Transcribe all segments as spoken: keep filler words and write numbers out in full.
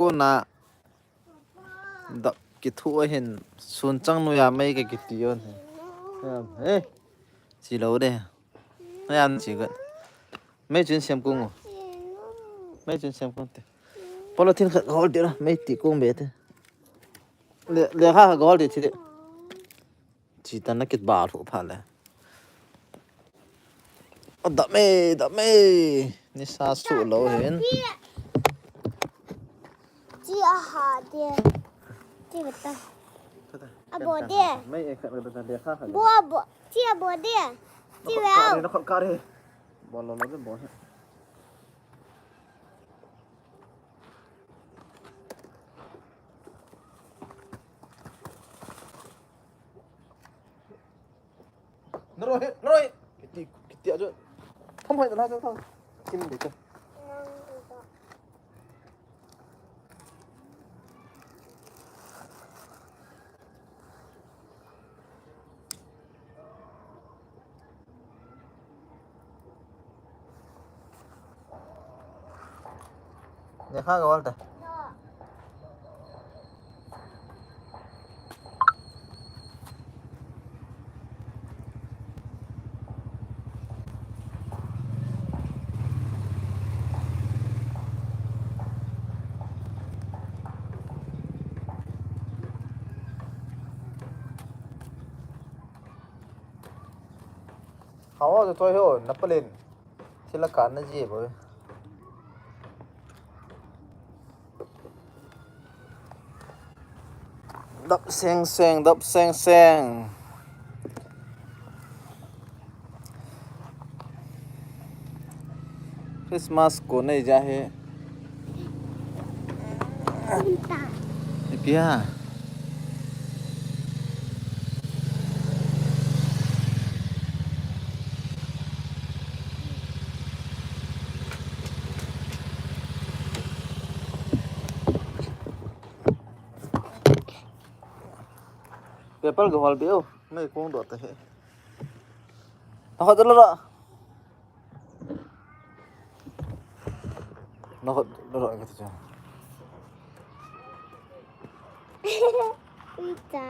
Kona dap kithu ahin, sun chang noiya mei kakiti on. Em, eh, chi lou de. Ayan chi gat. Mei chun siam kung o. Mei chun siam kung te. Polythene khat hol de la, mei ti kung be te. Le, lekha khat hol de chi de. Chi ta na kit ba thu pha le. O, dap mei, dap mei. Nisa su lou hin. Chi a ha de. Chi bata. Abo de. Mei e khat bata de kha kha. Bo, abo. Chi abo de. Chi ve au. Kare na khol kare. Bo lo lo de bo he. Naroi, naroi. Kiti, kiti ajo. Tham hai na jo tham. Kim de cha. Lekha ka wal ta. Hawa to thoi ho, napalin. Sila ka na ji bo. Dap seng seng, dap seng seng. Christmas ko nei ja he. Ipi a? Paper ka hol be o, mei kong do ta he. Ahot lo lo. Nahot, nahot, nahot. Ita.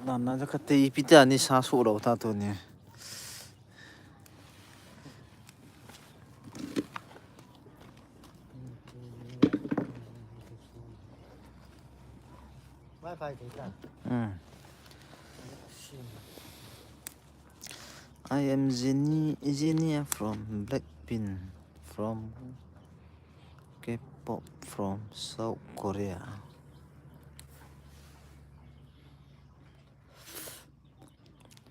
Dan na ja kate ipi ta ni sa su lo ta tu ni. Wi-Fi thei ta. Hmm. I am Jennie, Jennie from Blackpink, from K-pop, from South Korea.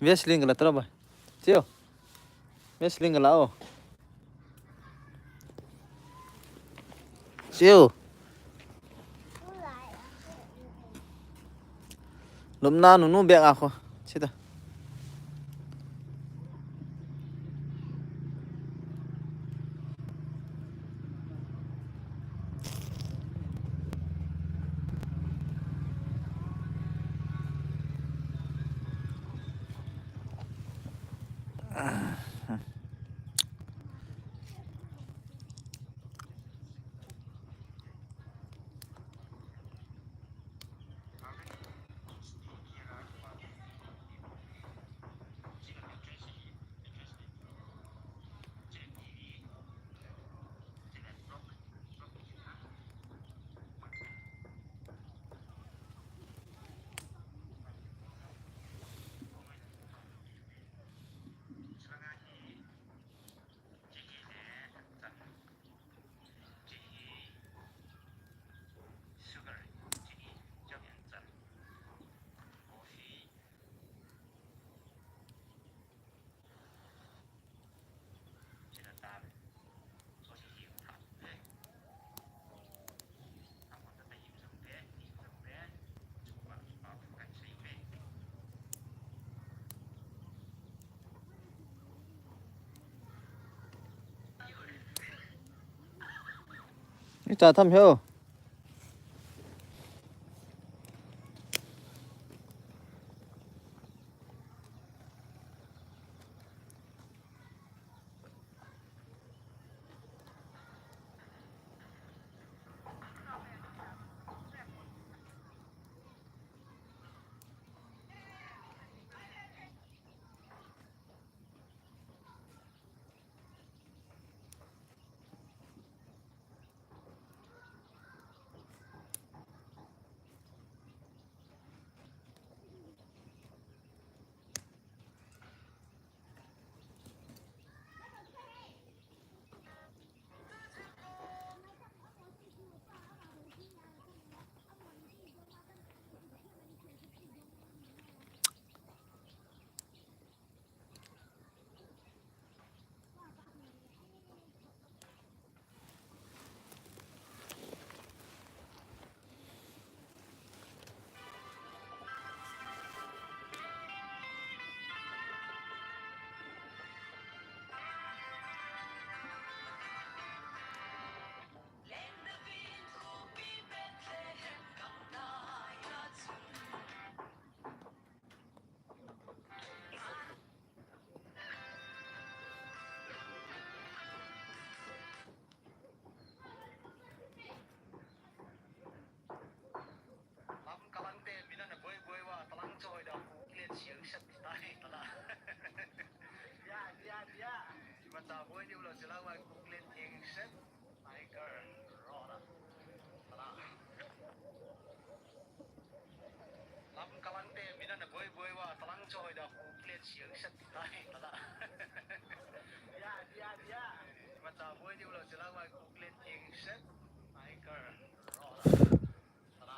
Wrestling ka la tara ba. Sio. Wrestling ka la o. Sio. Lum na nu nu bek a kho. Sita. Cha tham heo. Lam kalang te mina na boi boi wa talang choi da ku klen siang set tai tala. Dia dia dia. Mata boi di ulo sila wa ku klen siang set. Tiger Roda. Tala. Lam kalang te mina na boi boi wa talang choi da ku klen siang set tai tala. Dia dia dia. Mata boi di ulo sila wa ku klen siang set. Tiger Roda. Tala.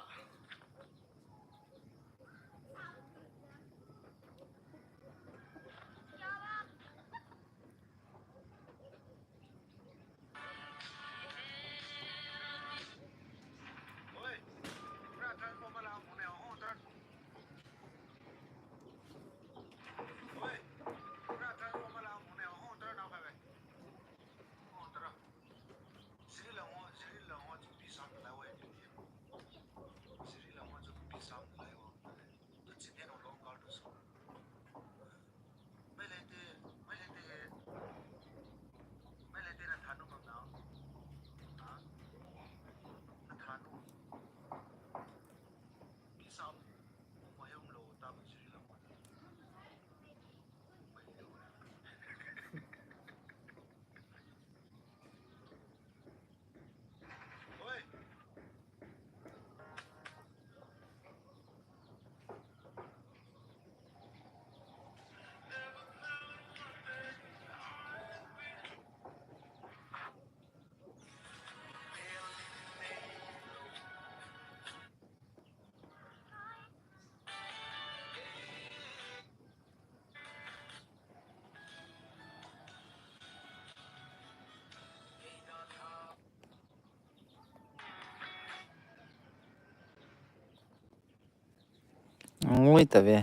Ngui ta ve.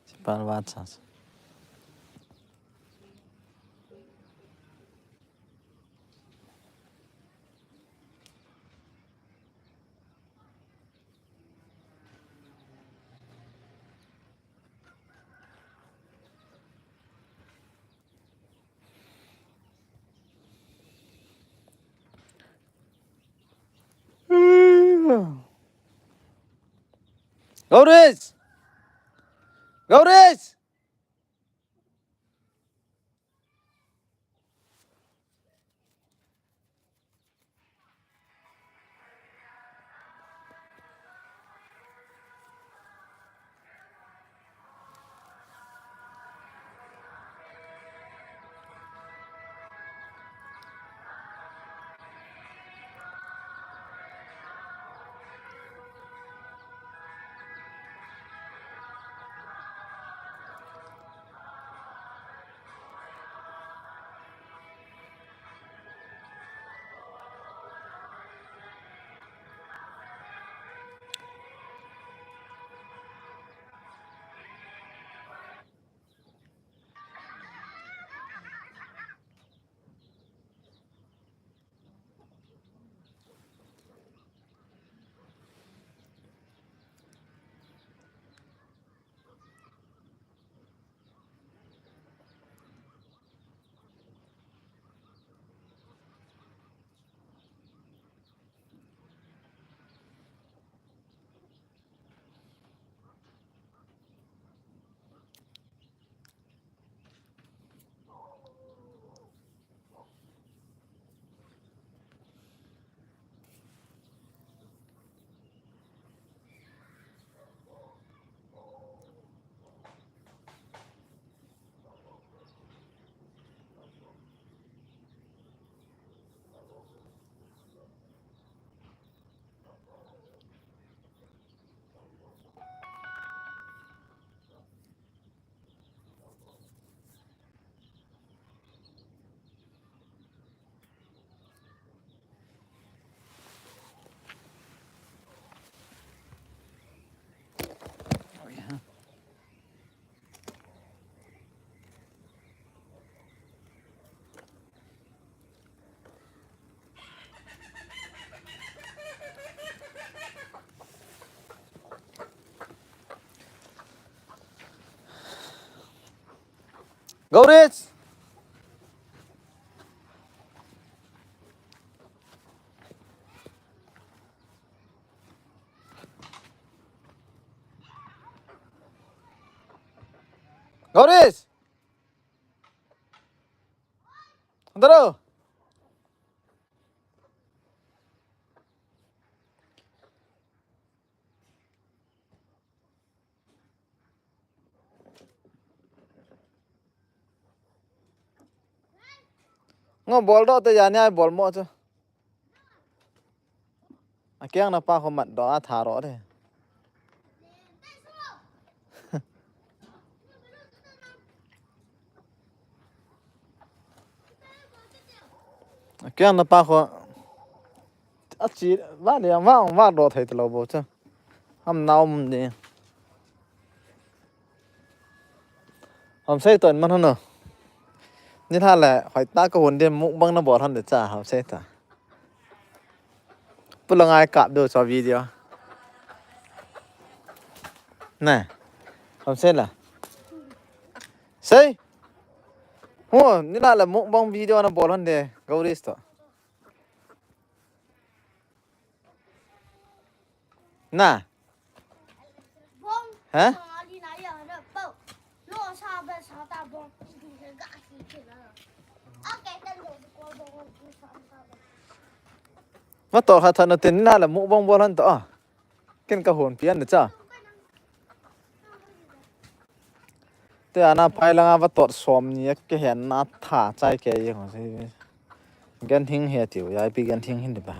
Sipal va cha. Gauris! Gauris! Gaurich! Gaurich! Andaro! Ngo bol doh te, jani a bol mo chu. Akeng na pa kho mat doh a tha ro de. Akeng na pa kho. Achi, va le, va, va doh thei te lo bo chu. Ham nau mun de. Ham sei ton man hano. Ni tha le, hoi ta ka hun de mukbang na bol han de cha, ham sei ta. Pula ngai kap do cha video. Ne. Ham sei la. Sei. Ho, ni la le mukbang video na bol han de, Gaurich to. Na. Hả? Vatol khat tha na tin na la mukbang bol han to. Ken ka hon pian na cha. Te ana phai langa vatot som ni a ke hen na tha chai ke ye ho se. Gan hing he tiu, ya pi gan hing hin de ba.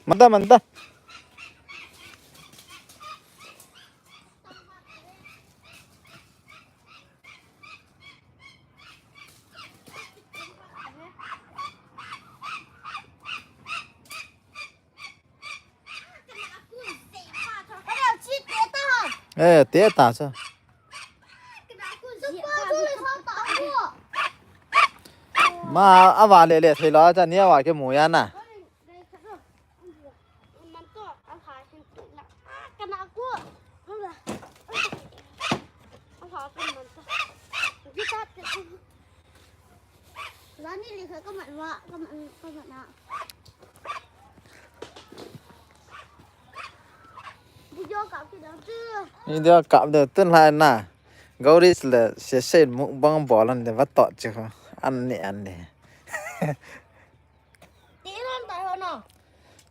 Manda, manda. Eh, te ta sa. Ma, ava le le thei lo cha ni ava ke mu ya na. Video kap de tun lai na. Gaurich le se se mukbang bol an de vatot che ho. An ni an ni.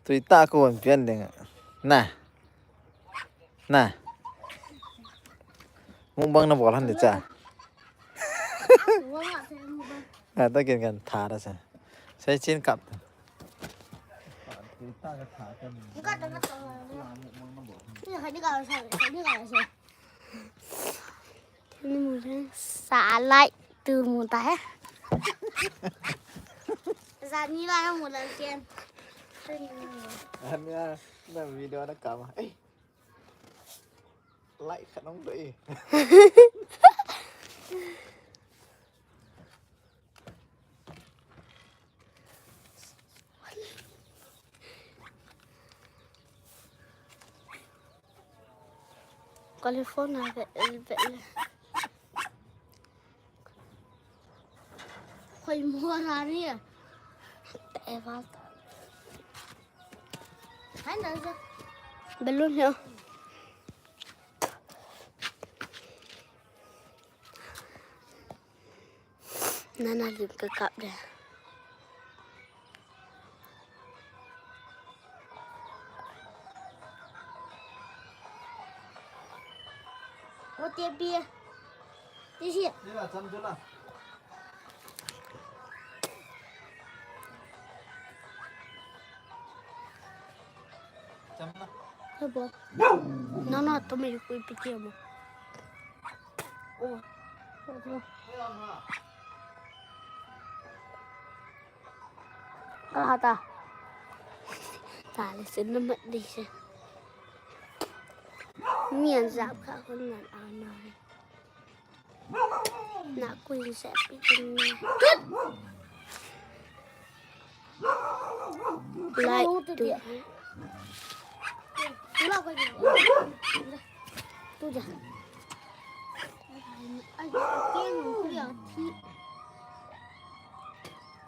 Tui ta ko an pian ding. Na. Na. Mukbang na bol han de cha. Na ta kin kan tha da sa. Sai chin kap. Sa lai tu mu ta he. Sa ni la mu la ken. Ania na video na kama. Eh. Like khat nong doi. California ve ve. Khoi mo ra ni. Eval. Hai na sa. Balloon ho. Nana lim ka kap de. Wo te pi. Ti si. Ni la cham chu la. Cham na. He bo. Nana to me ku pi ti mo. Oh. He la ma. Ala ta. Ta le sen na mat de se. Mian zap kha kon nan a na. Na kuin se pi kan na. Tut. Lai tu. Tu la ko. Tu ja. Ai, keng ku ya thi.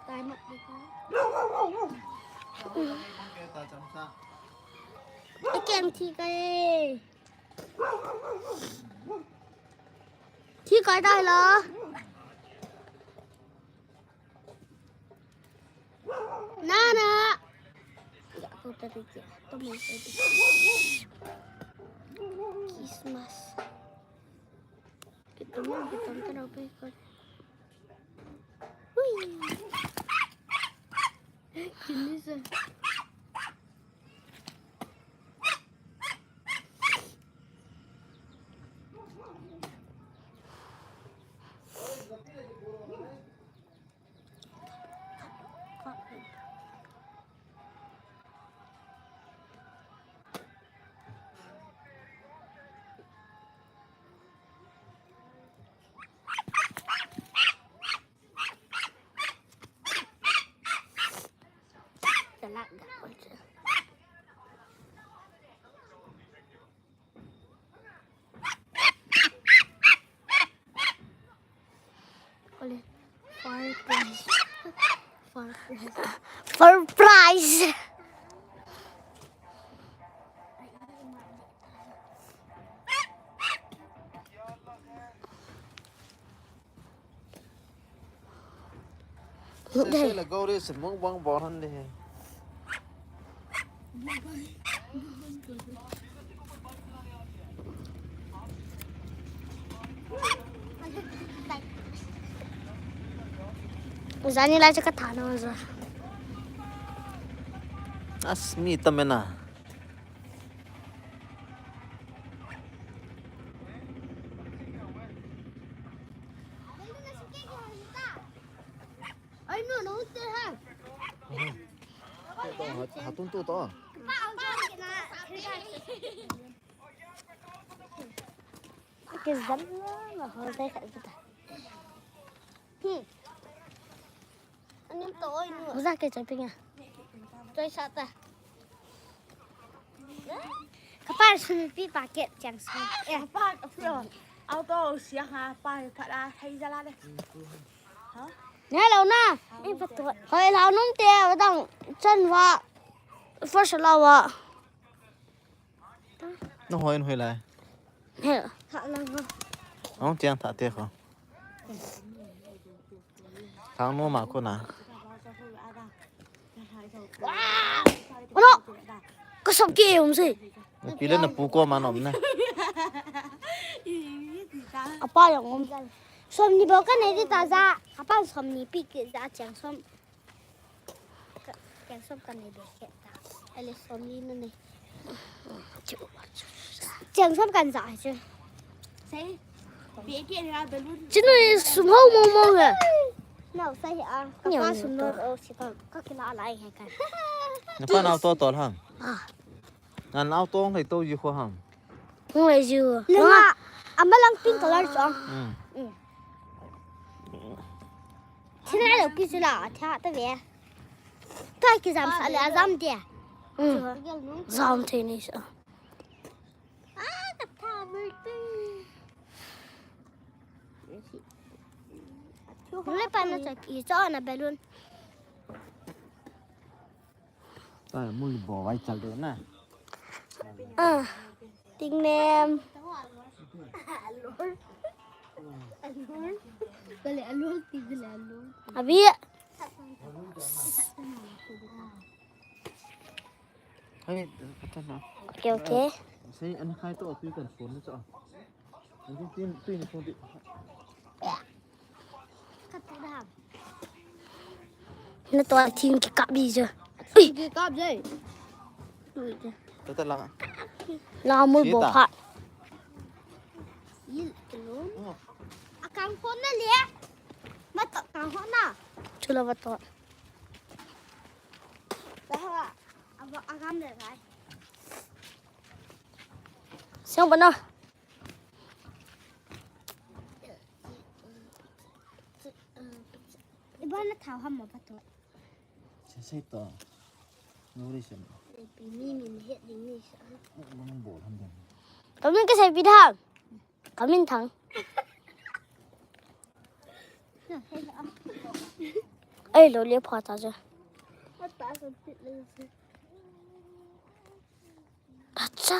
Tai mat de ko. Ai, keng thi kai. Thi kai dai la. Nana. Ya, ko ta ti ya. To mo ta ti. Christmas. Kita mo, kita mo ta pe ko. Hui. Kini sa. Far price. Far price. Far price. Sese la gauri se mong bang bor han de. Jani la chaka thana ja. As mi tamena. Ai, no, no, te ha. To, ha, hatun tu to. Ke zam na, na ho dai kha ta. Hmm. Anim to oi nu. Uza ke chapinga. Toi sa ta. Kapa sum pi packet chang sa. Eh, pa, afro. Auto sia ha, pa, pa la, hai jala le. Ha? Ne lo na. Ei pa to. Hoi la num te, dang chan wa. First la wa. Na hoi, na hoi lai. He, ha la ha. Ang tiang tha te ko. Thang no ma ko na. Ano? Ka sop ke um se. Na pi le na pu ko ma nom na. Apa yang um. Som ni bo ka nei ta ja. Apa som ni pi ke ja chang som. Cheng som kan nei be ke ta. Ale som li na nei. Cheng som kan ja chu. Sei. Be ke ni a balloon. Chinu sum ho mo mo he. Nau sai a. Ka pa sum no o si ka. Ka kila lai he kan. Na pa nau to to hang. Ah. Nan auto hung thei to ji kho ham. Hung thei ji. Langa, ama lang pink color chong. Hmm. Hmm. Thina lo ki chu la, tha ta ve. Ka ki jam sa le, a jam dia. Hmm. Jam thei ni sa. Ah, ka tha mai ti. Le pa na cha ki cha na balloon. Ta mui bo vai chal de na. Ah, ting nem. Kale alol ti kale alol. Abi. Hai, kata na. Okay, okay. Sai an khai to tu kan phone na cha. Na to thing ki kap di je. Ui. Ki kap je. Tata la. La mul bo pha. Akang phone na le. Ma to kang phone na. Chula ba to. Siang bana. Iba na thau ham mo pato. Sei sei to. Nuri sem. Pi mi mi het ding ni sa. Mang bol ham ding. Kamin ka sei pi thang. Kamin thang. Ei, lo le pha ta je. Acha.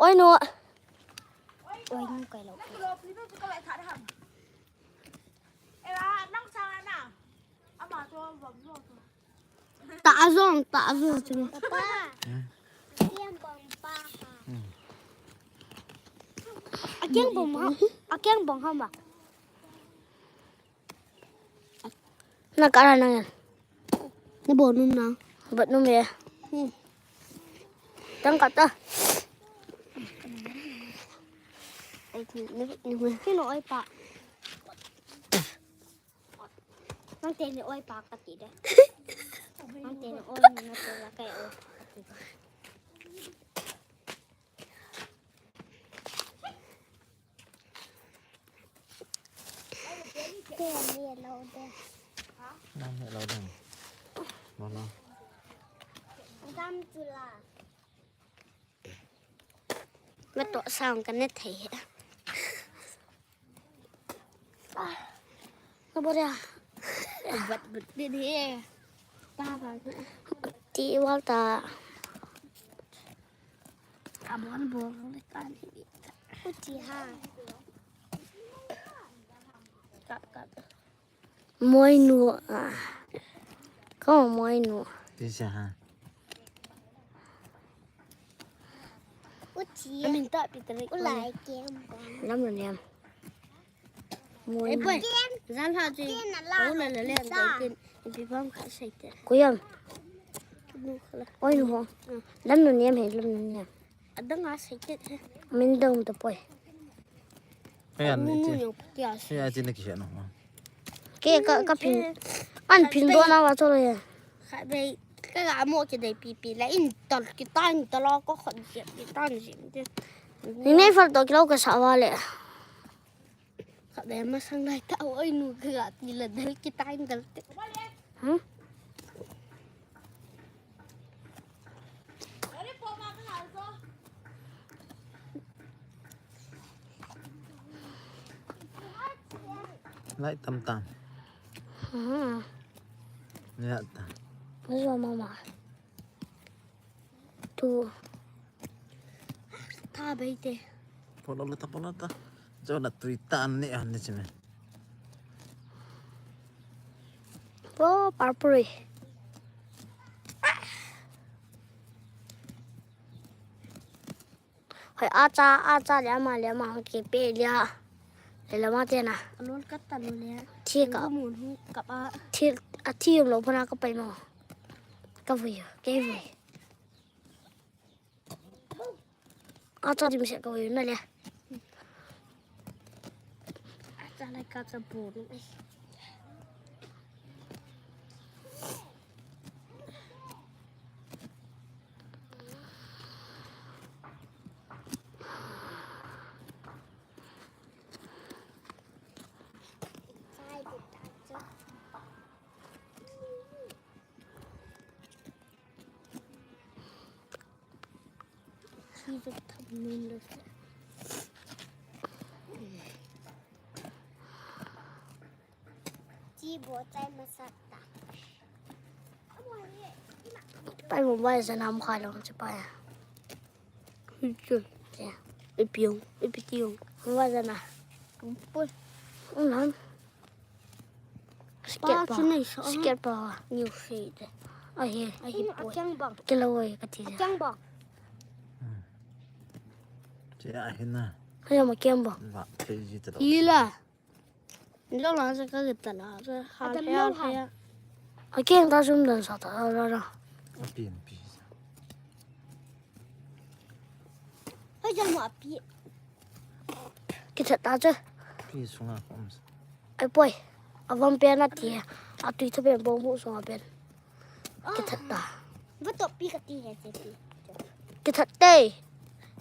Oi, nu. Oi, nu kai lo. Ta azong, ta azong chung. Papa. Akeng bong ha, akeng bong ha ma. Na kara nang yan. Na bo num na. Bat num ya. Hmm. Tang kata. Kino oi pa. Nang teni oi pa kati de. Nang teni oi na te la kai oi kati de. Te ni lo de. Nang ni lo de. Mana? Dam chula. Mato sang ka ne thei he. Ka bora. Bat bat din he. Ta ba. Ti wal ta. Ka bon bon le ka ni. Uti ha. Ka ka. Moinu, ah. Kau moinu. Tisa ha. Uchi. Amin ta pitali. Ulai kem. Lam na niam. Moinu. Eh, boy. Zan ha ji. Kau la la le ta kin. Ipi pam ka sai te. Kuyam. Moinu ho. Lam na niam he, lam na niam. Adang a sai te he. Min dong ta poi. Hei an ni ti. Hei a ti na ki no. Ke ka ka pin. An pin do na wa cho le. Kha bei ka ga mo ki dei pi pi la in tol ki tan tol ko khon ki ki tan ji ti. Ni nei fal to ki lo ka sa wa le. Kha bei ma sang lai ta oi nu ka ga ti la dal ki tan dal te. Hmm? Lai tam tam. Hmm. Ya ta. Zo mama. Tu. Tha bei te. Polo la ta, polo ta. Jo na tui ta an ne an ne chime. Wo, purple. Hoi, acha, acha le ama le ama ke pe lia. Le lama te na. Alol ka ta lo le. Thi ka. Ko mun hu ka pa. Thi, a thi um lo pa na ka pai mo. Ka vui, ke vui. Acha dim se ka vui na le. Acha lai ka cha bu ni. Chi bo chai masak ta. Pai mo bai sa nam khai long chi pai. Chu. Ipi ong, ipi ti ong. Mo bai sa na. Pui. Ung han. Sket pa. Sket pa. New shade. Ahi, ahi. Akeng bang. Kilo oi ka ti. Akeng bang. Che ahi na. Haya ma keng bang. Ba, che ji ta. Ila. Lo la sa ka ta la sa. Ha ha ha. Akeng ta sum dan sa ta la la. Api api. Haya ma api. Kita ta che. Pi sunga kom. Epoi. Avam pen ati. Atui tha pen bong bu so pen. Kithat ta. Vatopi kati he che pi. Kithat te.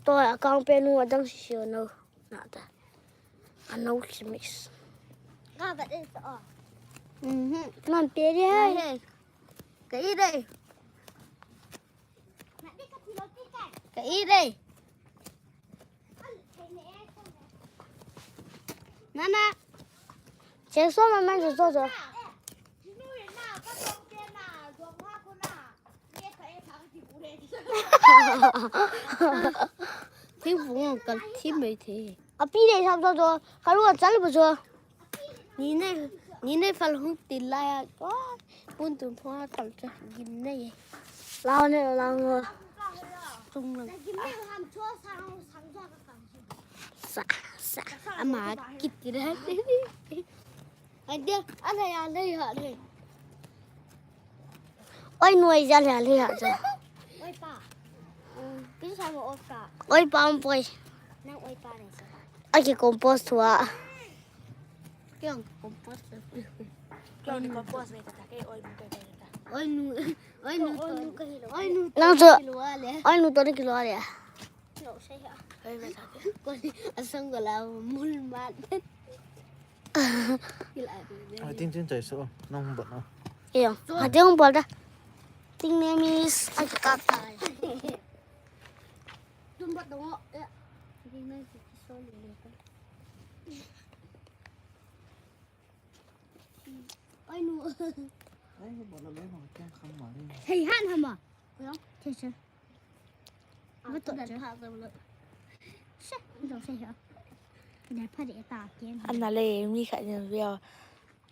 To akang pen u adang si si no. Na ta. Ano si mix. Ka ba de so. Mhm. Nan pe de. Ka i de. Ka i de. Nana. Cheng so ma man so so. Thing bu ngal kal thi mai the. Api de sam so so. Kalu chal bu so. Ni nei, ni nei fal hung til lai a. Pun tun phung a tal cha gim nei. Lao ne lao ngo. Tung lang. Sa, sa. Ama kiti ra. Ai dia, ala ya le ya le. Oi, nuai ja le le ya ja. Oi pa. Pi sa mo oi pa. Oi pa, um poi. Nang oi pa ne sa. Aki compost tua. Kiang compost. Kiang compost ne ta ke oi nu ke ta. Oi nu, oi nu to. Oi nu. Nang jo. Oi nu to ni kilo le. Lo sai ha. Oi ba ta ke. Ko ni asang ko la mul mat. Ai, ting ting chai so, nang hung bat na. Iyo, ha ting hung bat da. Ting ne mi s-, ai, ka ta. Tum bat dong, eh. Ting ne si so le le. Ai, nu. Ai, hung bat la le, ma keng kham ma le. Hei, han ha ma. Ko yong, che che. Ana le mi khat nin view.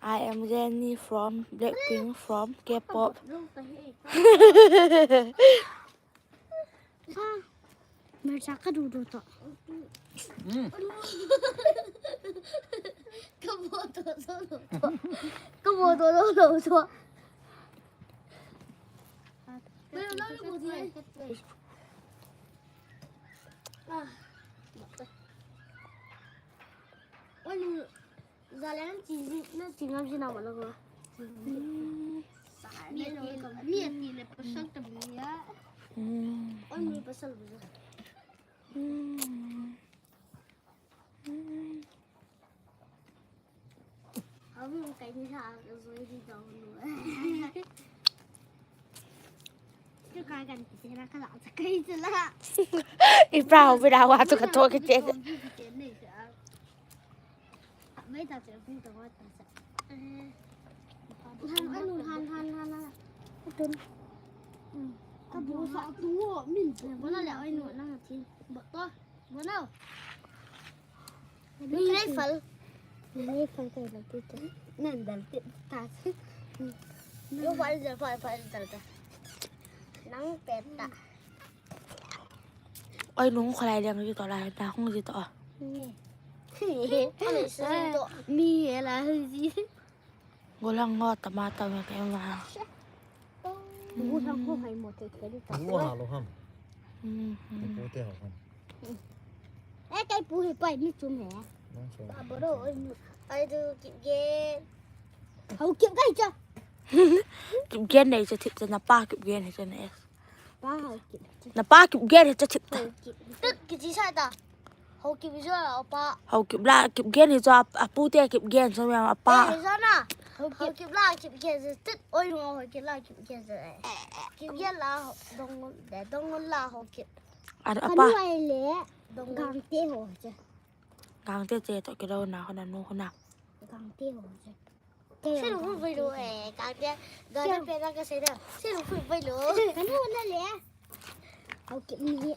I am Jennie from Blackpink from K-pop. Mer sa ka du du to. Ka bo to so lo to. Ka bo to so lo to. Ipa ho bira wa tu ka to ke te. Han, han, han, han, han. Ka bu sa tu min. Wala le oi nu na ti. Ba to. Wala. Ni nei fal. Ni nei fal kai la ti ta. Nan dal ti ta. Yo fal dal, fal, fal dal ta. Nang pet ta. Oi, nung kholai liang ji to la, na hung ji to. Mi e la hung ji. Golang ngo tama tama ke ma. Golang ngo hai mo te ke ta. Gu ha lo ham. Pu te ho ham. Eh, kai pu he pai mi chum he. Nang so. Aboro, oi, ai du kip gen. Hau kip kai cha. Kip gen nei cha thip cha na pa kip gen cha na. Pa Haokip. Na pa Kipgen hi cha thip ta. Haokip. Tut kichi sa ta. Haokip hi chu a pa. Haokip la Kipgen hi chu a, a pu te Kipgen chu a pa. Eh, hi chu na. Haokip. Haokip la Kipgen chu tut. Oi, Haokip la Kipgen chu. Kipgen la Dongol, de Dongol la Haokip. A, a pa. Kanu ai le. Dongol. Gangte ho chu. Gangte che to kilo na ho na nu ho na. Gangte ho chu. Sinu fui fui lu, eh, kang dia. Dua dia pia na ka sei dia. Sinu fui fui lu. Kanu na le. Haokip ni.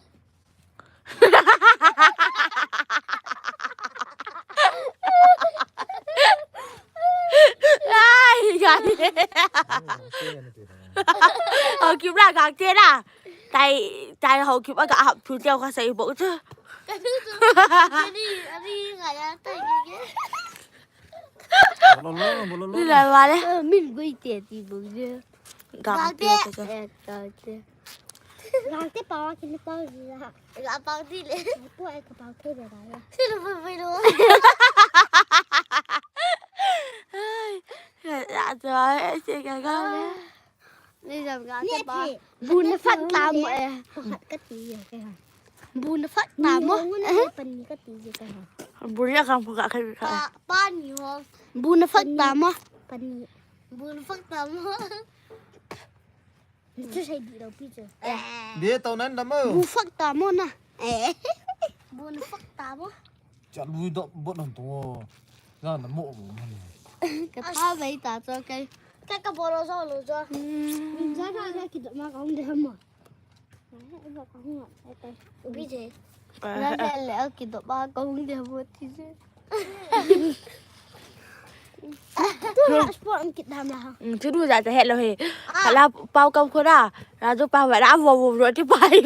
Ai, ai. Haokip la, Gangte la. Tai, tai Haokip a ka hap thu teo ka sei bo chu. Kanu tu. Ani, ani ngaya tai ni. Bololo, bololo. Ni la vale. Eh, min gui te ti bung je. Gangte te. Eh, Gangte. Gangte pawa kini pawa ji la. Ga pawa ti le. Ko ai ka pawa te de la. Sinu fui fui lu. Chua, eh, che ka ka le. Ni jam ka te pa. Bu na fak ta mo, eh. Pakhat ka ti je ka ha. Bu na fak ta mo. Ni ngun na pani ka ti je ka ha. Bu na kang pakhat ka ka. Pa, pani ho. Bu na fak ta mo. Pani. Bu na fak ta mo. Chu sai di lo pi chu. Di tau nan da mo. Bu fak ta mo na. Eh. Bu na fak ta mo. Cha lui do bot non to. Na na mo mo ni. Ka pa bai ta cho kai. Ka ka bolo so lo cho. Min ja na na ki do ma ka hung de mo. Bi je. Na le le ki do ba ka hung de mo ti je. Tu ha sport ang kit ham la ha. Chu du ja ta het lo he. Hala pau kam kho da. Ra du pau ba da wo wo ro ti pai.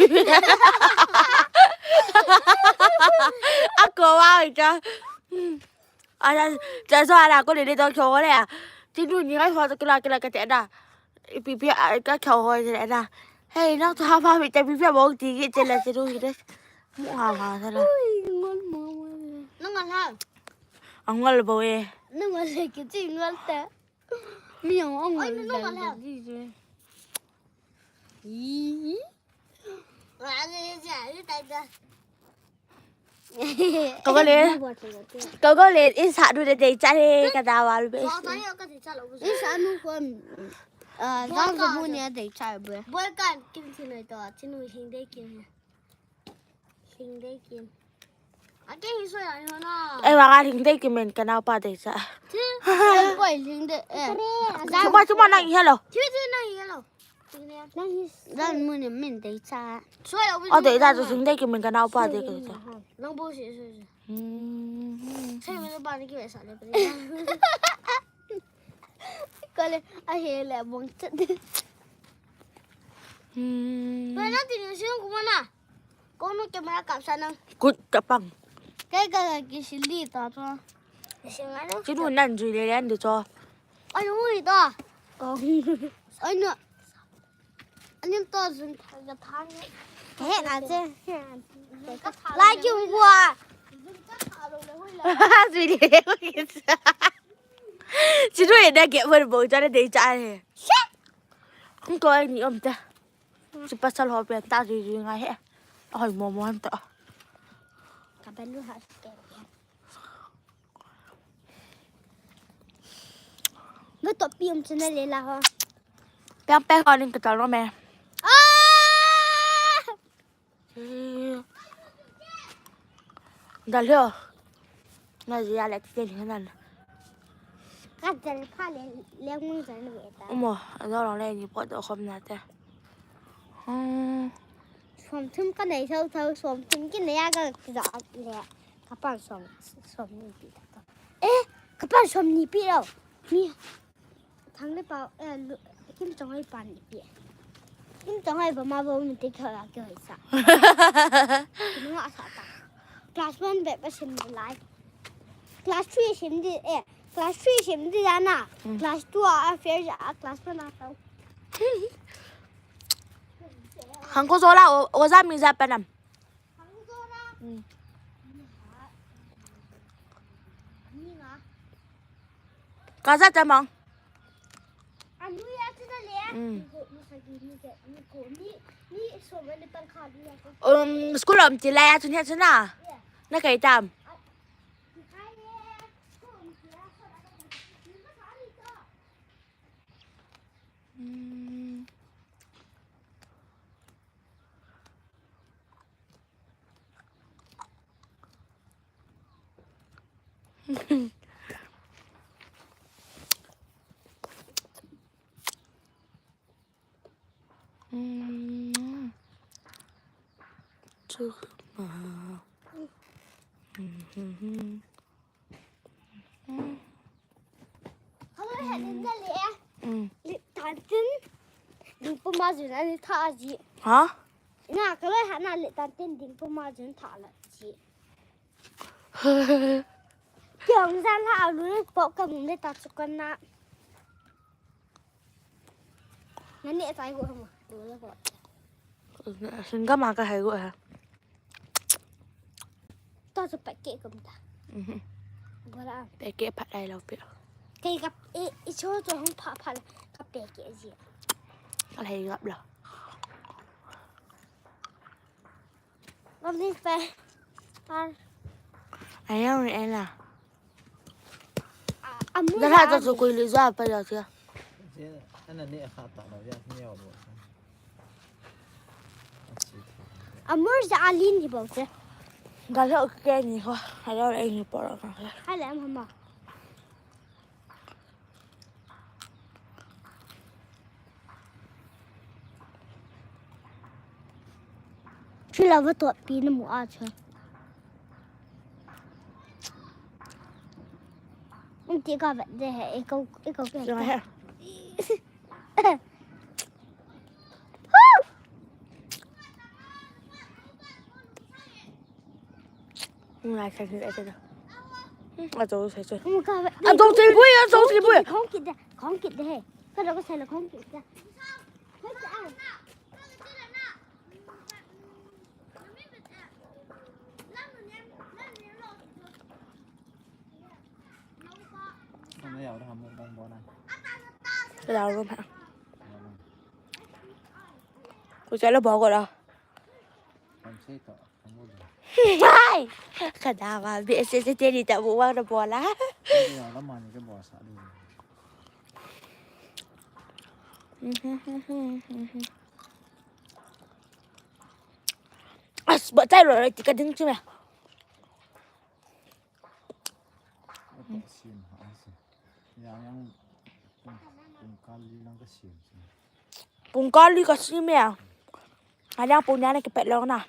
A ko wa cha. A cha cha so ala ko le le to kyo le. Ti du ni ngai ho to kila kila ka te da. Pi pi a ka kyo ho te da. Hey, nang to ha pa mi te pi pi mo ti ki te la ti du hi de. Mo ha ha ta la. Ui, ngon mo mo. Nang ngal ha. Ang ngal bo e. Nang ngal le ki ti ngal te. Mi ang ang ngal le. Ih. Ka go le. Ka go le, in sa du de de cha le ka da wa lu be. In sa nu ko, ah, jang ko bu ni de cha be. Boy kan kim ti noi to, ti nu hing de kim. Hing de kim. A ke hi so ya ni ho na. Eh, wa ka hing de kim men ka nao pa de cha. Ti. Boy hing de, eh. Chuma chuma na hi lo. Ti ti na hi lo. Dan mun min dei cha. O dei cha chu sing dei ki min ka nau pa dei ka cha. Nang bo si si si. Hmm. Sai min ba ni ki sa le. Ko le a he le bong chat. Hmm. Ba na ti ni si ko na. Ko nu camera kap sa nang. Kut ka pang. Kai ka ki si li ta to. Si ngai no. Chi du nan ju le yan de cho. Ai ui ta. Ko. Ai no. Anim to jun thang ka thang. He na che. Lai jun bua. Jun ka tha lo le hui la. Jun le hui sa. Chi du e da ke wer bo cha de cha he. Hung ko ni om ta. Chi pasal ho pe ta jun jun ngai he. Ai mo mo han ta. Ka ben lu ha ke. Nga to pi um chana le la ho. Peng peng ho ning ka talo me. Ah! Dal ho. Na ji ya le ti ni nan. Ka dal pha le le ngun jan ve ta. Mo, a lo le ni po to khom na te. Hmm. Som thum ka nei thau thau, som thum ki nei a ka ja le. Ka pan som, som ni pi ta. Eh, ka pan som ni pi lo. Ni thang le pa, eh, lu-, kim chong ai pan ni pi. Kim chong ai ba ma ba mi te kha la ke sa. Ni nga sa ta. Class one be pa sim lai. Class three sim di, eh, class three sim di ya na. Hmm. Class two a, a fair ya, class one a tau. Hang ko zo la, o, o za mi za pa nam. Kaza tamang. Um, school om tilai atun hia tuna. Na kai tam. Hello, Helen, dale. Li tantin. Ding puma jun ani tha ji. Ha? Na, ka loi ha na li tantin ding puma jun tha la ji. Kiong jan la alu po ka mun le ta chu kan na. Nani atai go ma. Singama ka hai go ha. To chu packet kum ta. Bora. Packet phat lai lo pe. Kei ka i i cho cho hung pha pha le ka pe ke ji. Ka lei gap la. Lovely pe. Ar. Ai ang ni ena. Amu. Da la cho cho kui li za pa ya cha. Ana ne kha ta lo ya ni ya bo. Amur ja alin ni bo che. Ga lo ke ni ho. Ai lo ni por ka. Hai le mama. Thil a va tuah pi na mu a cha. Ang ti ka vet de he, ikaw, ikaw ka. Sila he. Ngai sai sai sai. A to sai sai. Ang ka vet. A to sai bui, a to sai bui. Khong kit de, khong kit de he. Ka lo ko sai lo khong kit de. Ka dau room ha. Ku cha lo bo ko la. Hai. Ka da ba be se se te ni ta bu wa da bo la. As ba tai lo ti ka ding chi me. Sim ha si. Yang yang pung, pung kali lang ka sim. Pung kali ka sim ya. Ada pung ni ana kipet long na.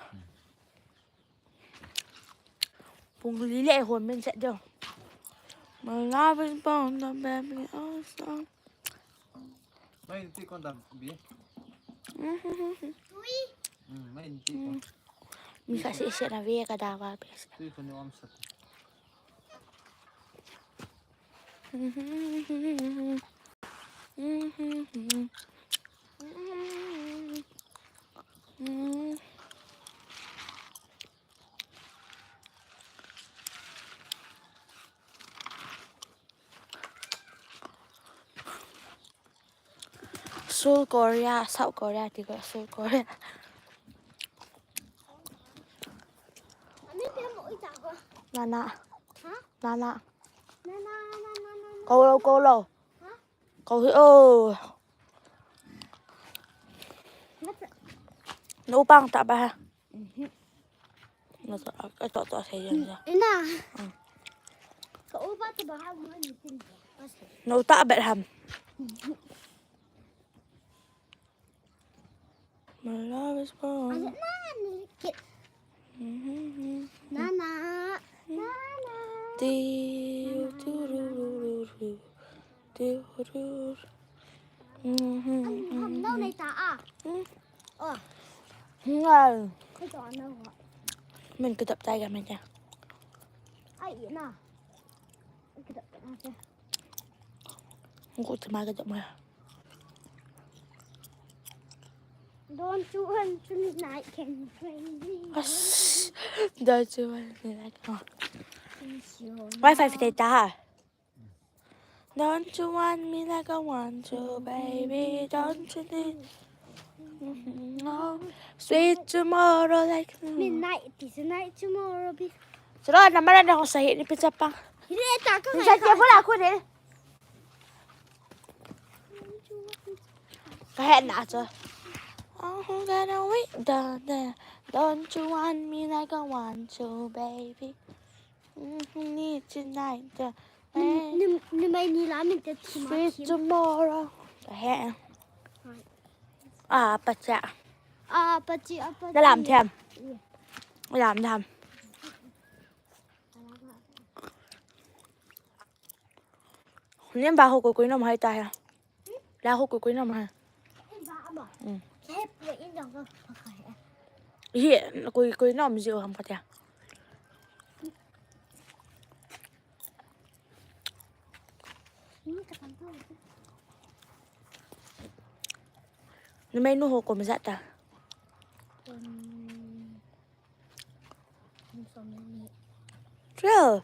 Pung li le hon men set jo. My love is born the baby also. Mai ti kon da bi. Mai ti kon. Mi sa se se na ve ka da ba pes. Ti kon ni om sa. Seoul Korea, South Korea ti ko Seoul Korea. Nana. Nana. Kau lo, kau lo. Kau hi o. No pang ta ba ha. Ina. Ka upa tu ba ha mo ni tin. No ta bet ham. My love is born. Nana. Nana. Tiu, tiu, ru, ru, ru, ru. Tiu, ru, ru. Ham, ham, no nei ta a. Oh. Ngai. Min ka dap tai ga min ja. Ai na. Ka dap tai ga. Ngu ta ma ka dap ma. Don't you want to midnight can bring me? Don't you want me like a Wi-Fi fitei ta ha. Don't you want me like I want you, baby? Don't you need oh, sweet tomorrow like midnight, this night, tomorrow be. Sura na mara na ko sahi ni pizza pa. Hile ta ka. Ni sa ke bula ko de. Ka he na cho. Oh, gonna wait down there. Don't you want me like I want you, baby? Ni tonight. Ni mai ni la min te thima. Sweet tomorrow. Ka he. A pacha. A pachi, a pachi. Da lam them. Da lam them. Nen ba ho ko ko nom hai ta he. La ho ko ko nom hai. Hi ko ko nom ji o ham ka ta. Numei nu ho ko mi jat ta. Twelve.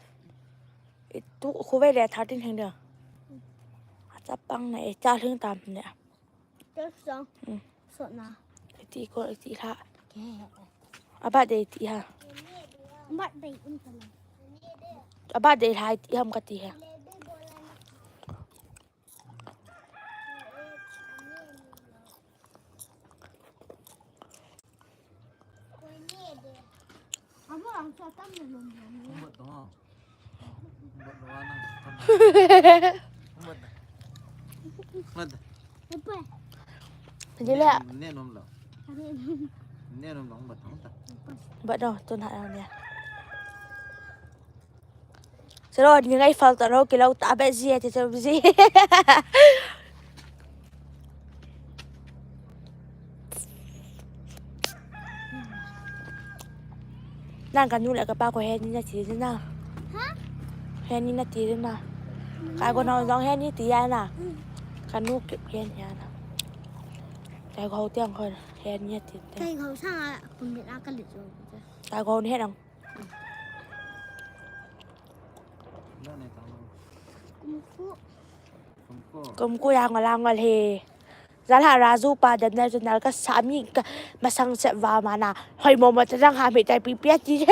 Itu khuve le thirteen heng dia. Chapang na e, cha hling tam ne. Chapang. Hmm. Sot na. Iti ko, iti ha. Ke. Abat de iti ha. Abat de in ka na. Abat de ha iti ham ka ti ha. Jile. Bat no, tun ha ne. Sero ni ngai fal ta ro kilo ta be ji ti so ji. Nang kanu le kapa ko he ni na ti na. Ha? He ni na ti na. Ka ko na jong he ni ti ya na. Kanu ke he ni ya na. Ka ko tiang ko he ni ti. Ka ko sa pun ni ka le jo. Ka ko ni he nang. Kumku. Kumku yang lang wal he. Jala Raju pa dan na jun nal ka sami ka masang se va mana. Hoi mo mo ta jang ha mi tai pi pi ti.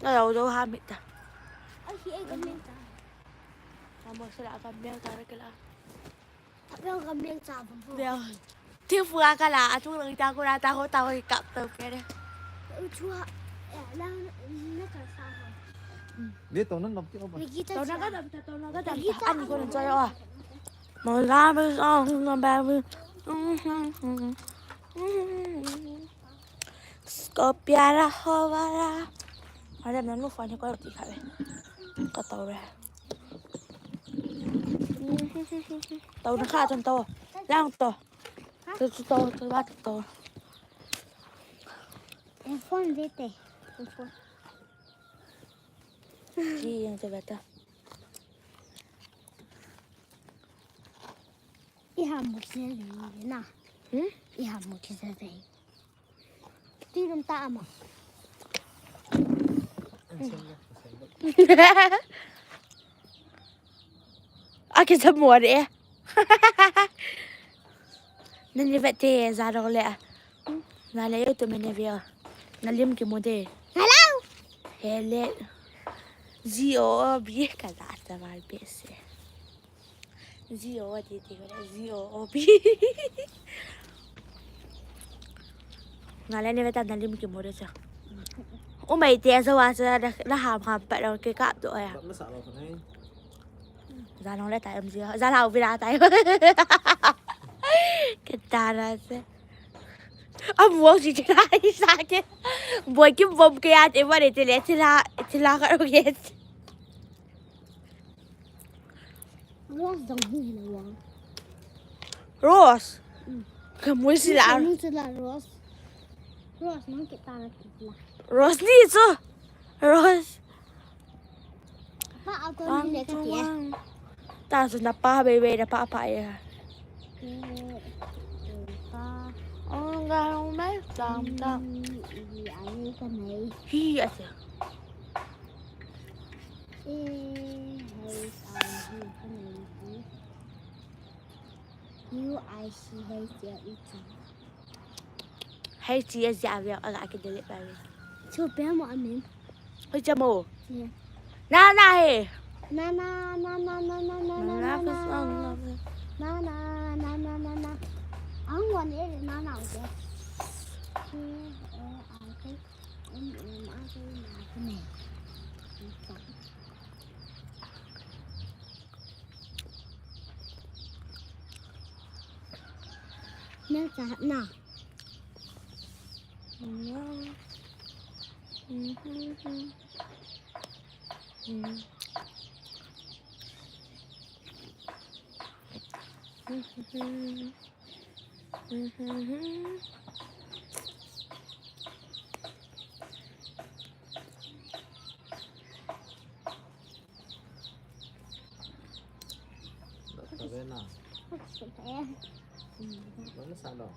Alo do ha mi ta. Amo sila ka mel ta ra kala. Mel ka mel ta. Mel. Ti fu ka la, a tu lang ta ko la ta ho ta ho kap ta pe de. U chua. Ya, la na ka sa ha. Ni to nan nop ti o ba. Ni kita. To na ka dam ta, to na ka dam ta. Ani ko nan choi o. My life is on the baby. Scorpio la hovara. Ada nan lu fa ni ko ti kha. Ka to re. To na kha ton to. Lang to. To to to ba to. Phone de te. Phone. Ji yang te ba ta. Iha mu kisa de na. Hmm? Iha mu kisa de. Ti dum ta ama. A kisa mu de. Nani vet te ja dong le. Na le yo to mene ve. Na lim ki mu de. Hello. Hele. Ji o bi ka da ta mal pe se. G O O D T, G O O B. Nga le ni ve ta na lim ki mo de cha. U mai te sa wa sa da, da ham ham pa da ke ka to ya. Ba na sa lo ka nai. Za nong le ta M G. Za la u vi la ta. Ke ta ra se. A muang si te la i sa ke. Boi kim bom ke ya te va de te le te la, te la ka ro ke. Rose dang hi la wang. Rose. Mm. Ka mui si la. Ka mui si la Rose. Rose nang ke ta na ki la. Rose ni chu. Rose. Pa a ko ni le ka ti. Ta chu na pa bei bei na pa pa ya. Ke, ke pa. Oh, ga hong mai tam tam. Mm, i ai ka mai. Hi a se. A H I J ka nei hi. U I C H L E T. H T S J A V aga ke delete pa ve. Chu pe mo amin. Hoi cha mo. Yeah. Na na he. Na na na na na na na na na na na na na na na. Ang wan e na na o. K O I K. Mel cha na. Dah tak pernah. Mana sa lo?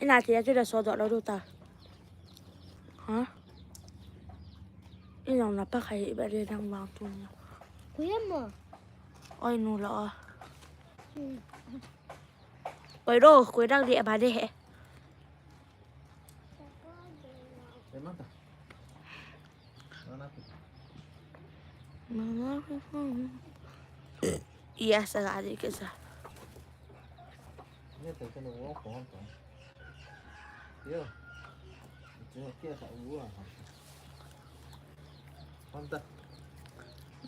Ina ti ya ti da so do lo du ta. Ha? Ina na pa khai ba de dang wang tu ni. Kuya mo. Oi nu lo. Oi ro, kuya dang de ba de he. Iya, sa gari kesa.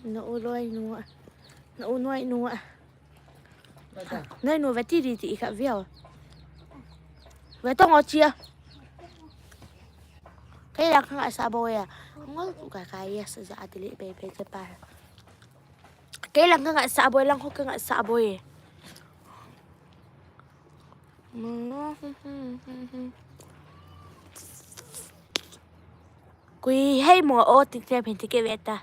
Na u loi nu a. Na u noi nu a. Nai nu ve ti di ti i kha viau. Ve tong o chia. Kei lang kha nga sa bo ya. Ngol tu ka ka ya sa ja atili pe pe che pa. Kei lang kha nga sa bo lang ho kha nga sa bo ye. Kui hei mo o tik te pin ti ke ve ta.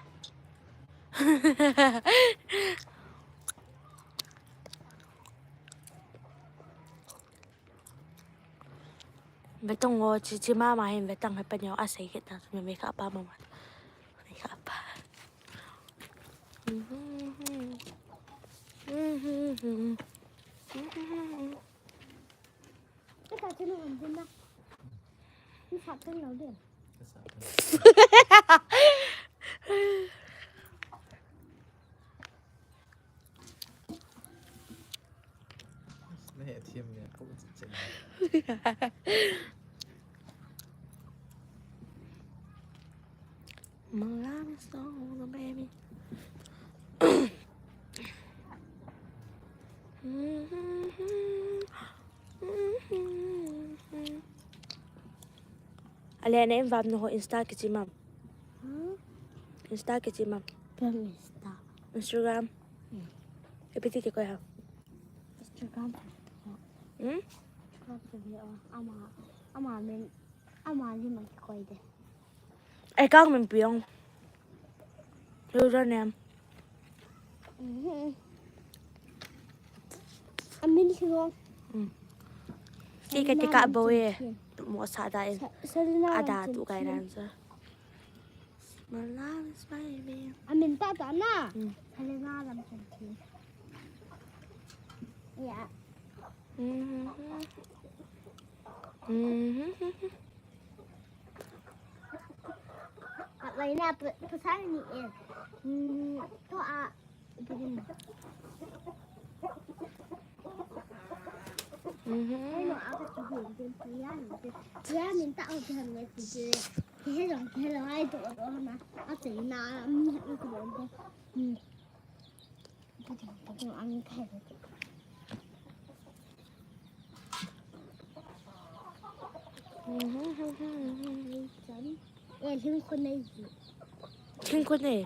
Ve tong o chi chi mama hin ve tang he pa neo a sei ke ta me me kha pa mama. Me kha pa. Ka sa chen lo din na. Ni sa chen lo din. My love is so the baby. Ale ne vam no Insta kichi mam. Insta kichi mam. Instagram. Ipi ti kikoi ham? Instagram. Hmm? Instagram. Ama, ama min, ama lima kikoi de. Account min piong. Username. Amin hiong. Tika tika boy. Mo sa da in. Ada tu kai dan sa. My love is baby. Amin ta ta na. Selena Ramchandani. Ya. Abai na pasal ni eh. To a. Thingkho nei.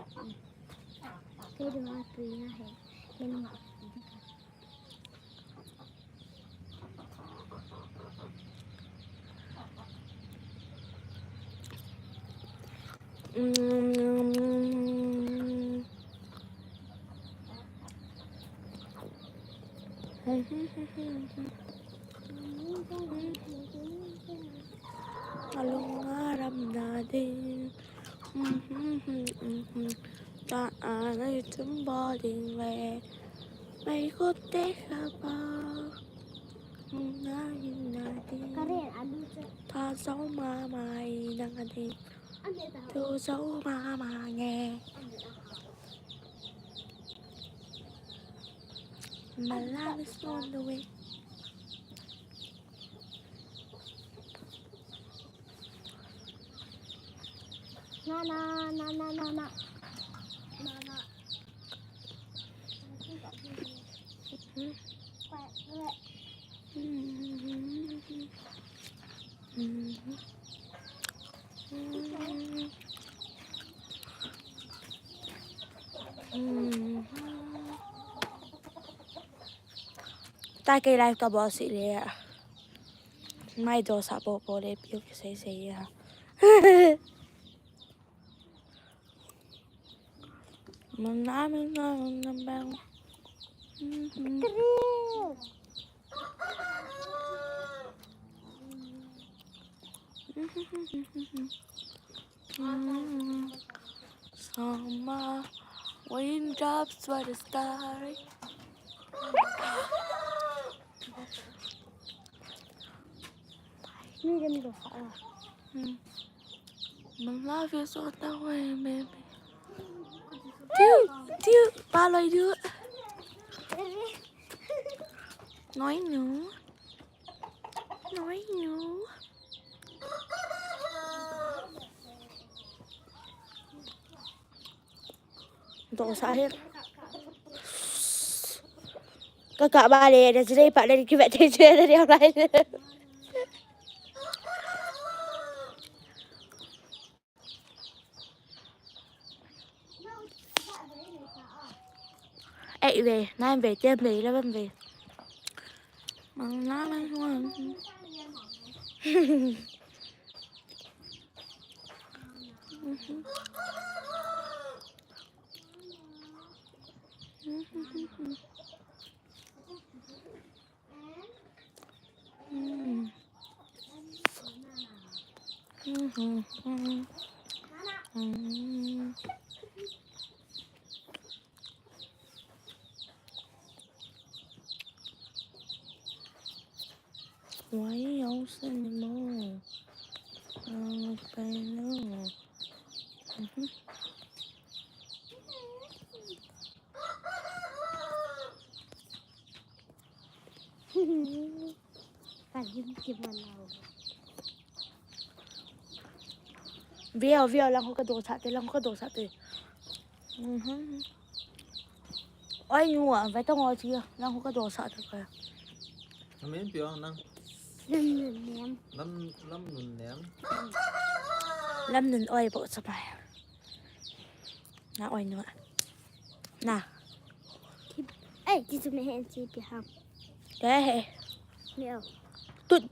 Alung aram na din. Ta anai tum bo ding ve. Mai ko te kha ba. Na yin na din. Tha zo ma mai nang a din. Tu zo ma ma nge. My love is on the way. Na na na na na na. Na na. Ta kei live ka bol si le. Mai dosa popo le piu kisei sei ya. Mana mana mana bang. Summer raindrops were the starry. Ni dem dosa. Hmm. My love is on the way, baby. Tiu, tiu, paloi tiu. Noi nu. Noi nu. Dosa hi. Kaka bale, da jire pa da ki vet te je da dia lai. Eight ve, nine ve, ten ve, eleven ve. Mang na mang huang. Why you send more? Oh, I know. Veo, veo, lang ho ka dosa te, lang ho ka dosa te. Oi, nu a, vai tong oi chi, lang ho ka dosa te ka. Amen, piang nang. Lam nun nem. Lam, lam nun nem. Lam nun oi bo sa pai. Na oi nu a. Na. Ei, ti chu me hen chi pi ham. Te he. Me o. Tut.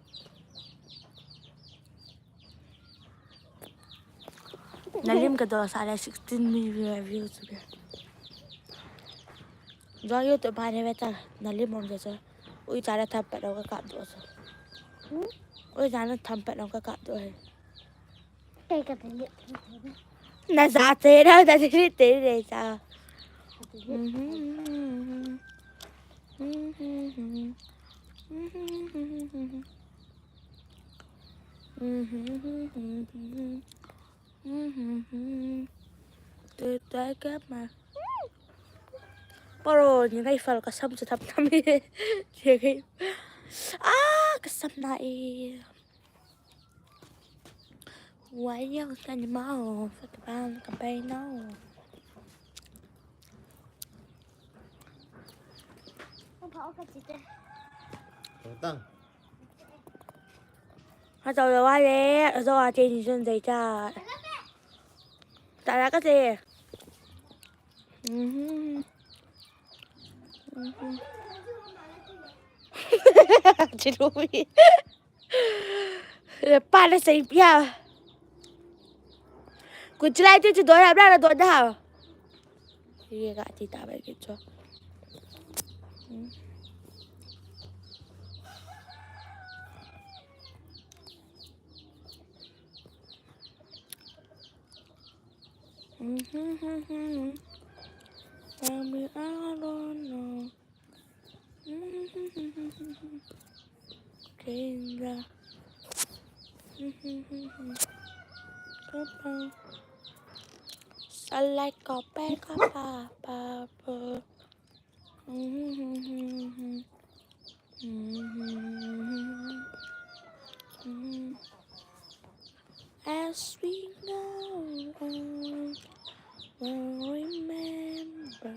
Na lim ka dosa le sixteen million views be. Jo YouTube pa ne ve ta na lim om jo. Ui cha le tham pat ka kap do so. Ui cha le tham pat ka kap do he. Na za te na da te te re cha. Te tai ka ma. Paro ni ngai fal ka sam cha thap thap ni. Che kai. Ah, ka sam na e. Wai yang ka ni ma o, fa ka bang ka bai na o. Tang. Ha chau lo wa le, zo a che ni zon zai cha. Ta la ka che. Mhm. Mhm. Chirubi. Para sa ipia. Kuchilai tu tu dona bla dona. Ye ka ti ta ba ke cho. Kami alono. Keinda. Kapang. Salai kope kapa papo. As we go on, we'll remember.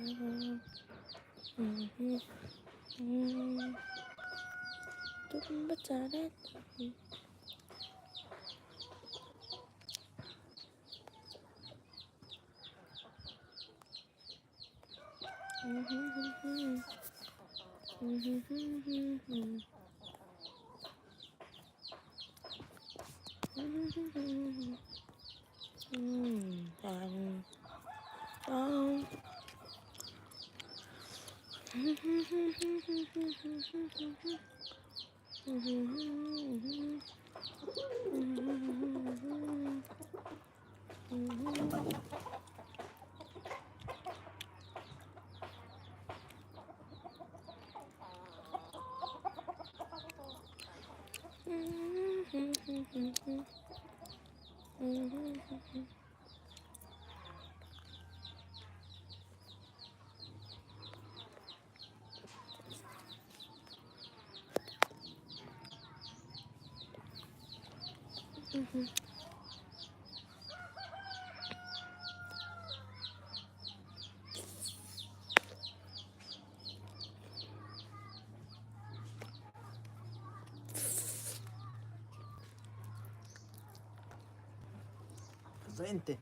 Presente.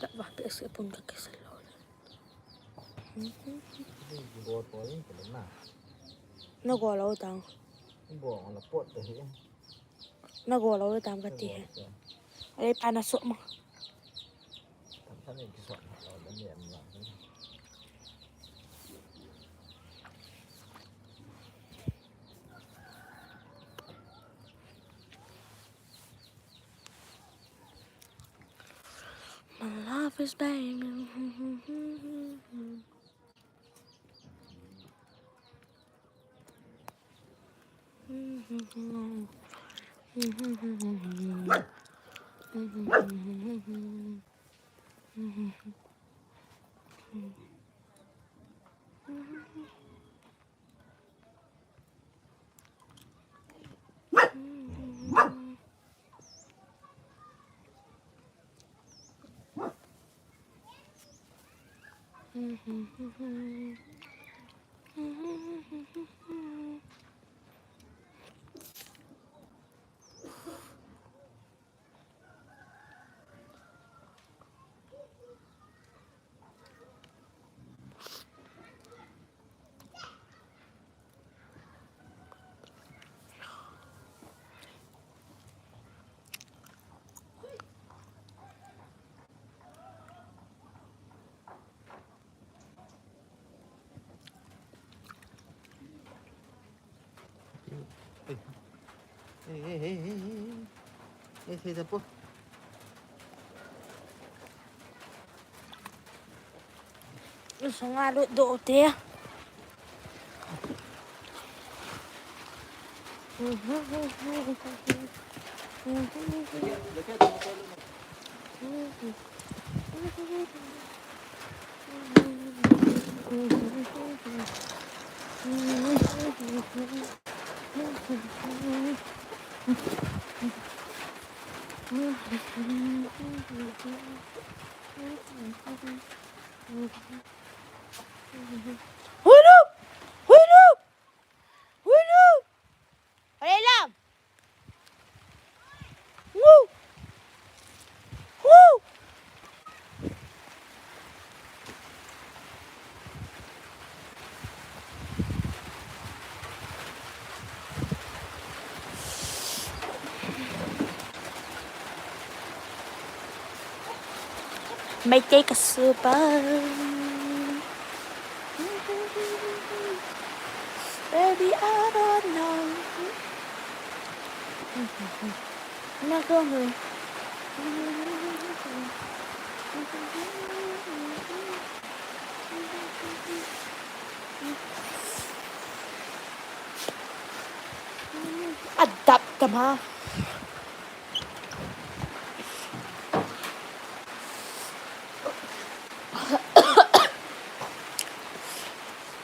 Tah ba, behseh pon ka kisa lou le. Go to in ke na. Na go lou tang. Go on la pot te hi. Na go lou le tam ka ti he. Ei, pa na so ma. Tam tam in ki so ma lou le ni am la. My love is banging. Hey, hey, hey, hey. Hey, hey, hey, hey. Sunga lut doh te. Hulu! Hulu! Hulu! Hare Ram! Woo! Woo! Meitei ka super. Baby, I don't know. Not gonna. Adap tama.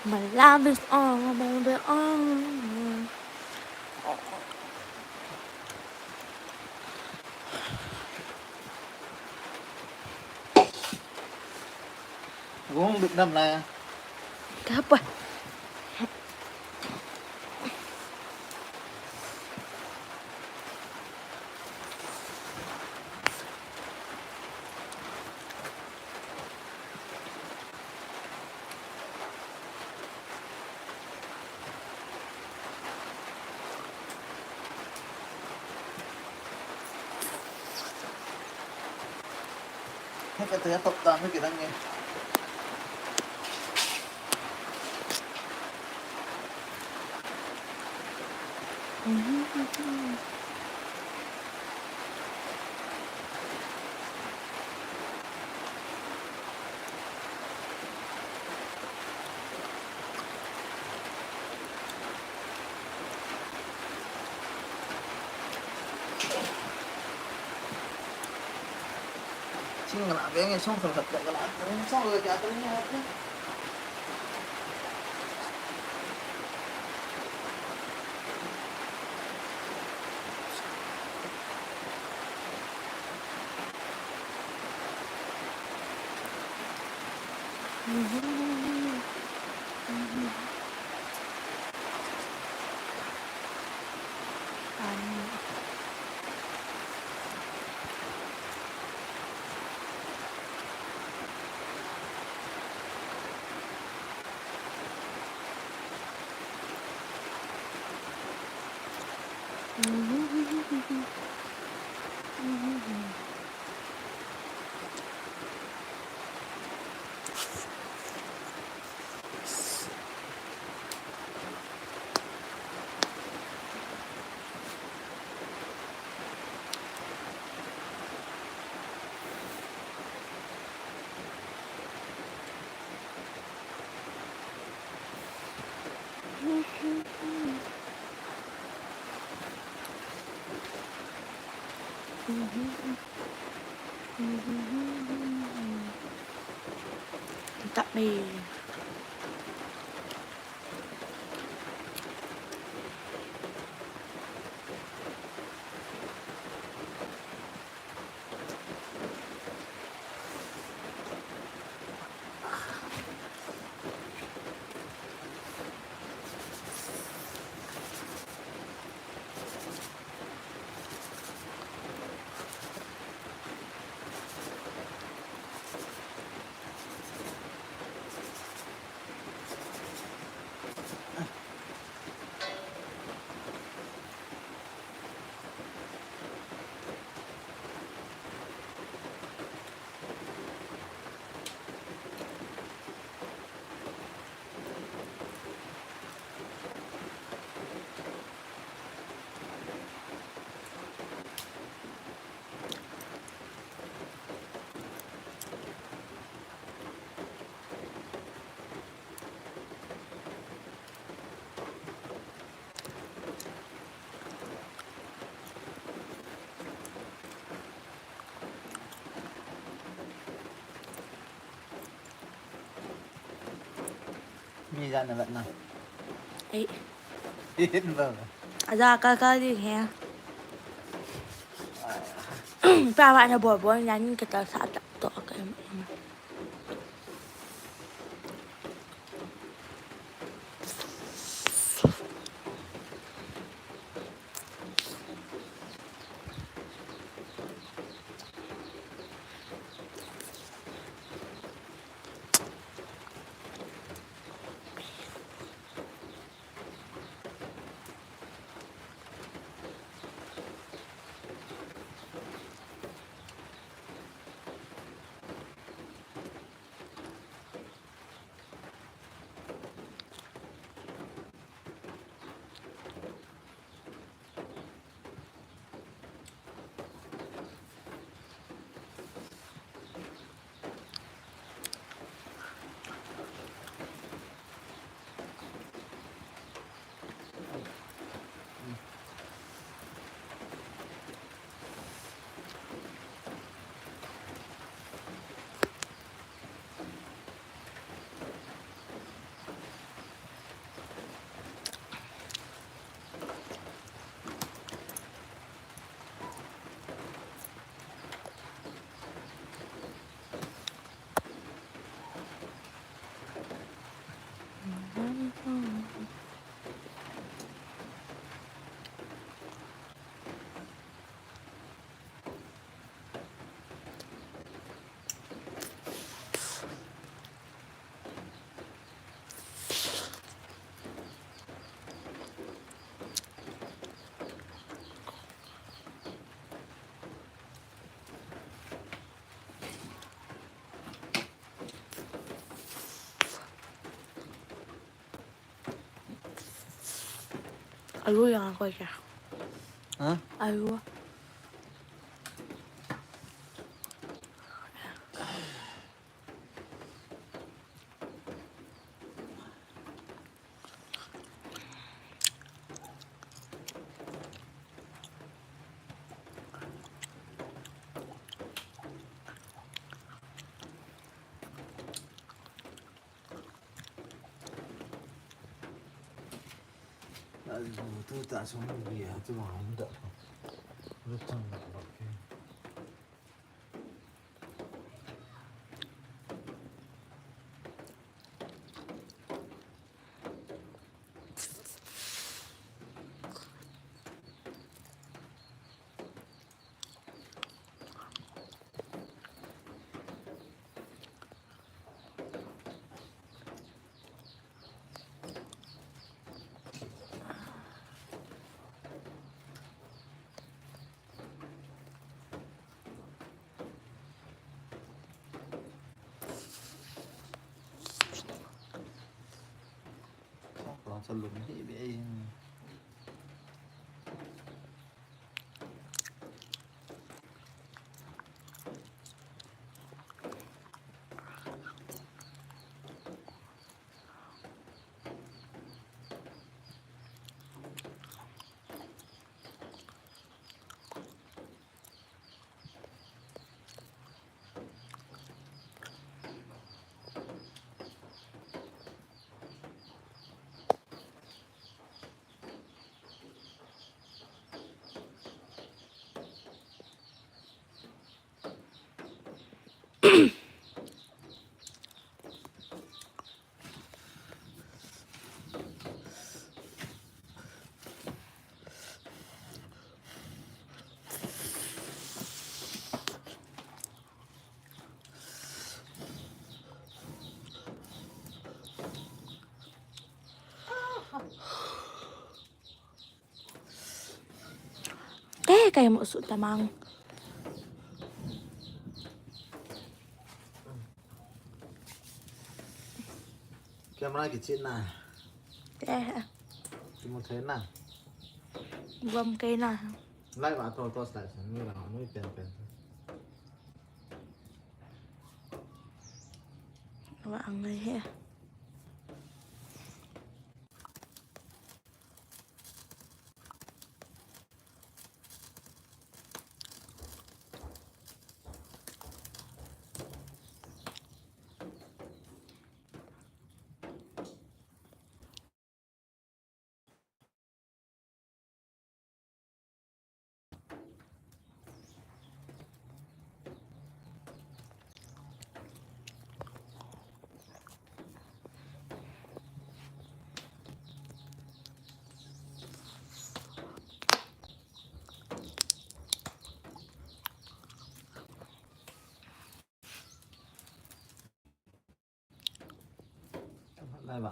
My love is all, baby, all. Gong lut nam lai. Kapa. Hei, ka tei a top down hei kidang e. Sing kala beng e, song song sat kala, song kala kya kala ni aap ne? Tap me. Ni ja na vat na. Ei. Hin ba. Aja ka ka li he. Pa wa na bo bo na ni ka ta sa ta to ka. Alu yang aku aja. Ha? Alu. Alu tu ta sung bia tu ma hum da. Lu tang da ba ke. Te kai mo su tamang. Camera kichit na. Te. Kimu thei na. Bom kai na. Lai ba to to slide sa ni la ni pen pen. Wa ang ngai he. Lai ba.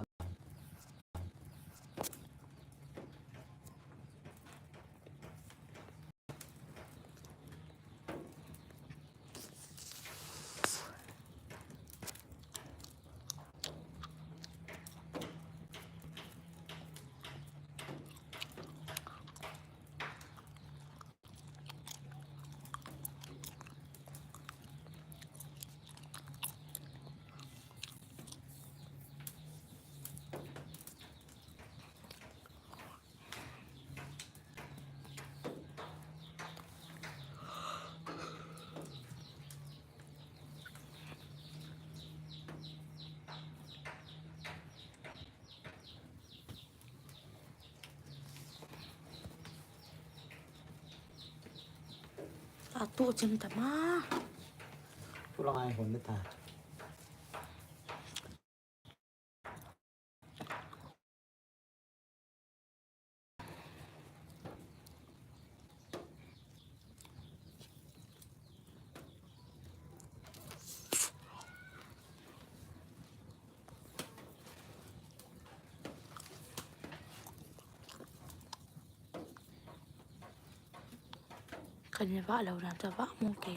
Atu chem tama. Pulang ai hon ta. Kan va lo na ta va mu ke.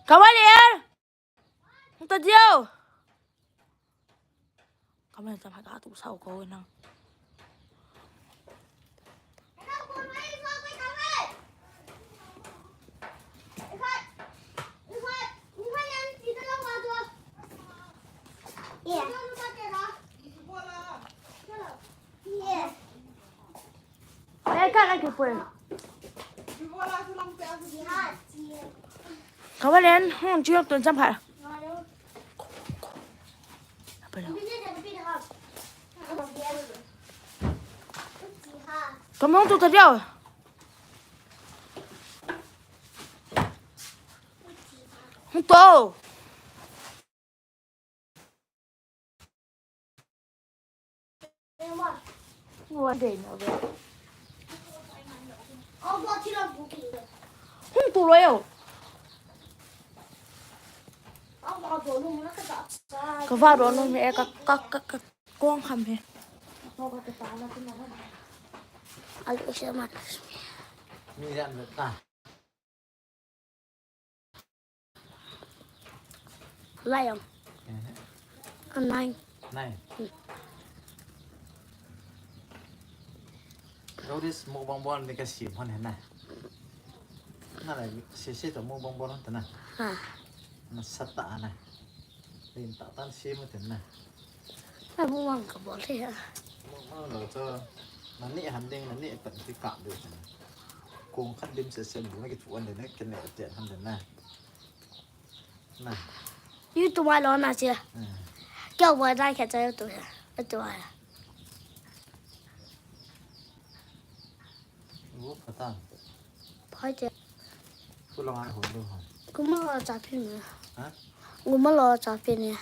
Kawalian! Hung ta diu! Kamai ta phata tu sao ko nang. Kawalian, hung chiu tun cham pha. Kamong tu ta diu. Hung to. Hung tu lo yo. Ka va ro no me ka ka ka ka kong kham he. Al usia mat. Mi ran ta. Lai ong. Nai. Nai. Notice mukbang bol ni ka sim hon he na. Na lai si si to mukbang bol hon ta na. Ha. Na sat ta na. Lim ta tan sim hon ta na. Ai, mukbang ka bol he a. Mukbang lo cho. Na ni han ding, na ni pan ti ka de. Kong khat dim se se bu na ki tu an de na ke ne te han de na. Na. YouTube a lo na che. Hmm. Kya wa da kya cha YouTube ya. YouTube a. Wo patan. Phai che. Ku lo ngai ho lo ha. Kuma lo cha phi ne. Ha? Kuma lo cha phi ne.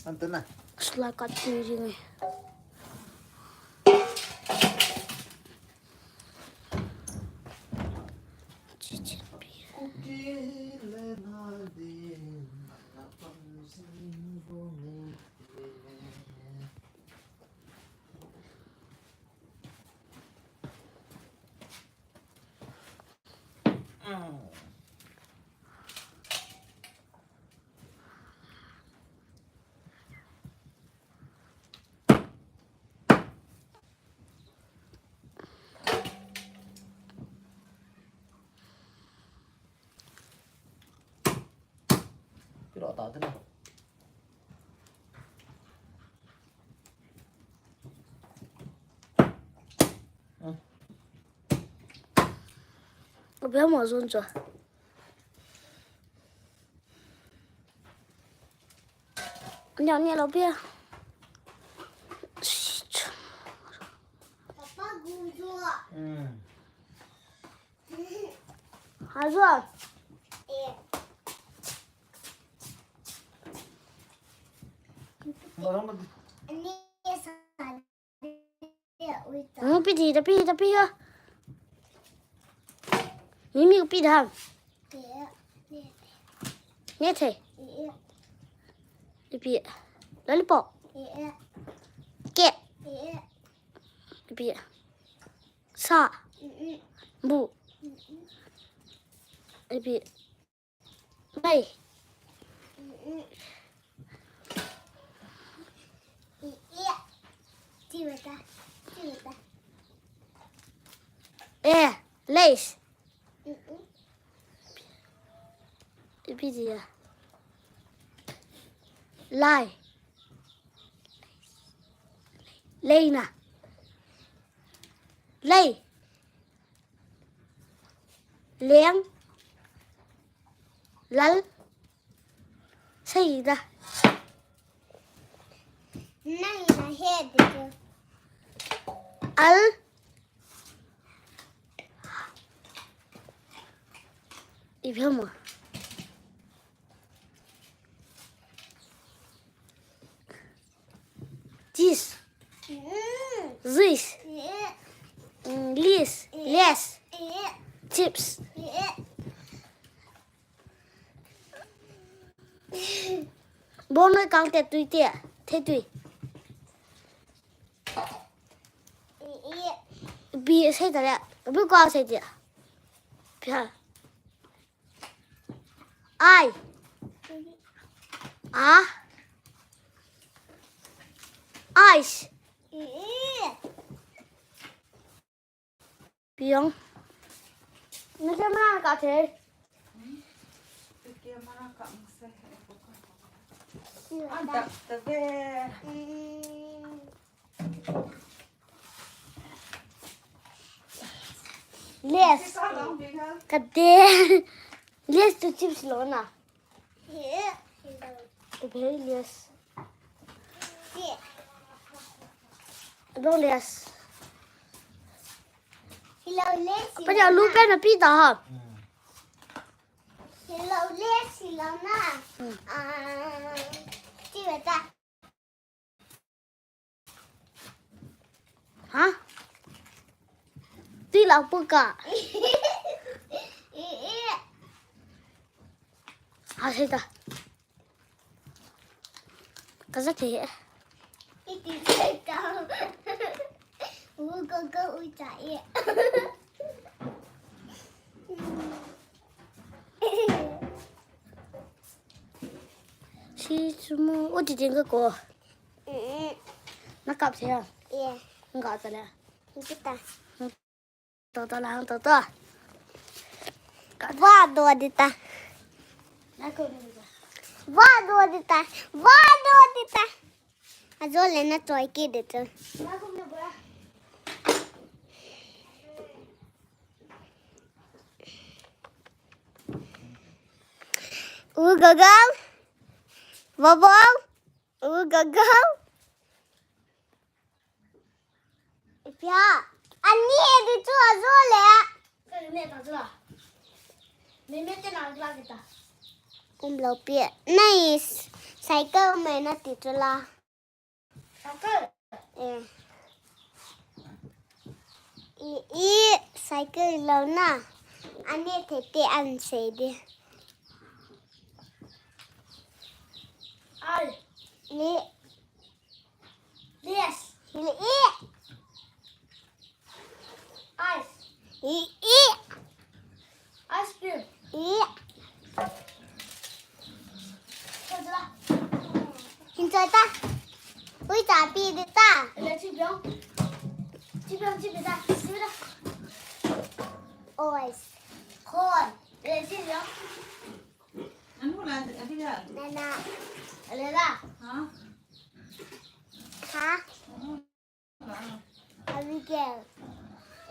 Antenna. Sila kat ding e. Bia mo zon cho. Nya, nya lo bia. Papa, gu zo. Hmm. Ha zo. Eh. Ni sa. Hmm, pi di, tapi, tapi ya. Mimi pi da. Ne the. Ipi. Lollipop. Ke. Ipi. Sa. Bu. Ipi. Mai. Eh, Lays. Ipi dia. Lai. Leina. Lei. Leng. Lal. Sei da. Nang na he de. Al. Ipi ham? This. Mm. This. Yeah. Mm, this. Yeah. Less. Yeah. Chips. Yeah. Bon noi kang te tui te. Te tui. Yeah. Bi sei ta le. Bi kang sei te. Pia. Ai. A. Ice. Piang. Na camera ka the. Anta tave. Lays. Kade. Lays to chips lo na. Kade Lays. Dong Lays. Hello, Lays. Apa dia lu pen na pita ha. Hello, Lays, hello na. Hmm. Ah, ti beta. Ha? Tui la puka. Ha, sei ta. Ka za the. Iti sei ta. U ko ko u cha e. Si sumo, o ti ting ko. Mm. Na kap se ya. Ye. Nga ta le. Kita. To to la, to to. Wa do di ta. Na ko ni ta. Wa do di ta. Wa do di ta. A zo le na choi ki de to. Na ko ni ba. U go go. Bobo. U go go. Ipia. Ani e di chu a zo le. Ka ne ta chu la. Me me te na la kita. Kum lo pia. Nice. Cycle me na ti chu la. Cycle. Eh. I, i, cycle lo na. Ani te te an sei di. Ai. Ni. Yes. Ni i. Ice. I, i. Ice cream. I. Hin choi ta. Ui ta pi di ta. Le chi biang. Chi biang chi bi ta. Chi bi ta. Ice. Corn. Le chi biang. Nana. Lela. Ha? Abigail.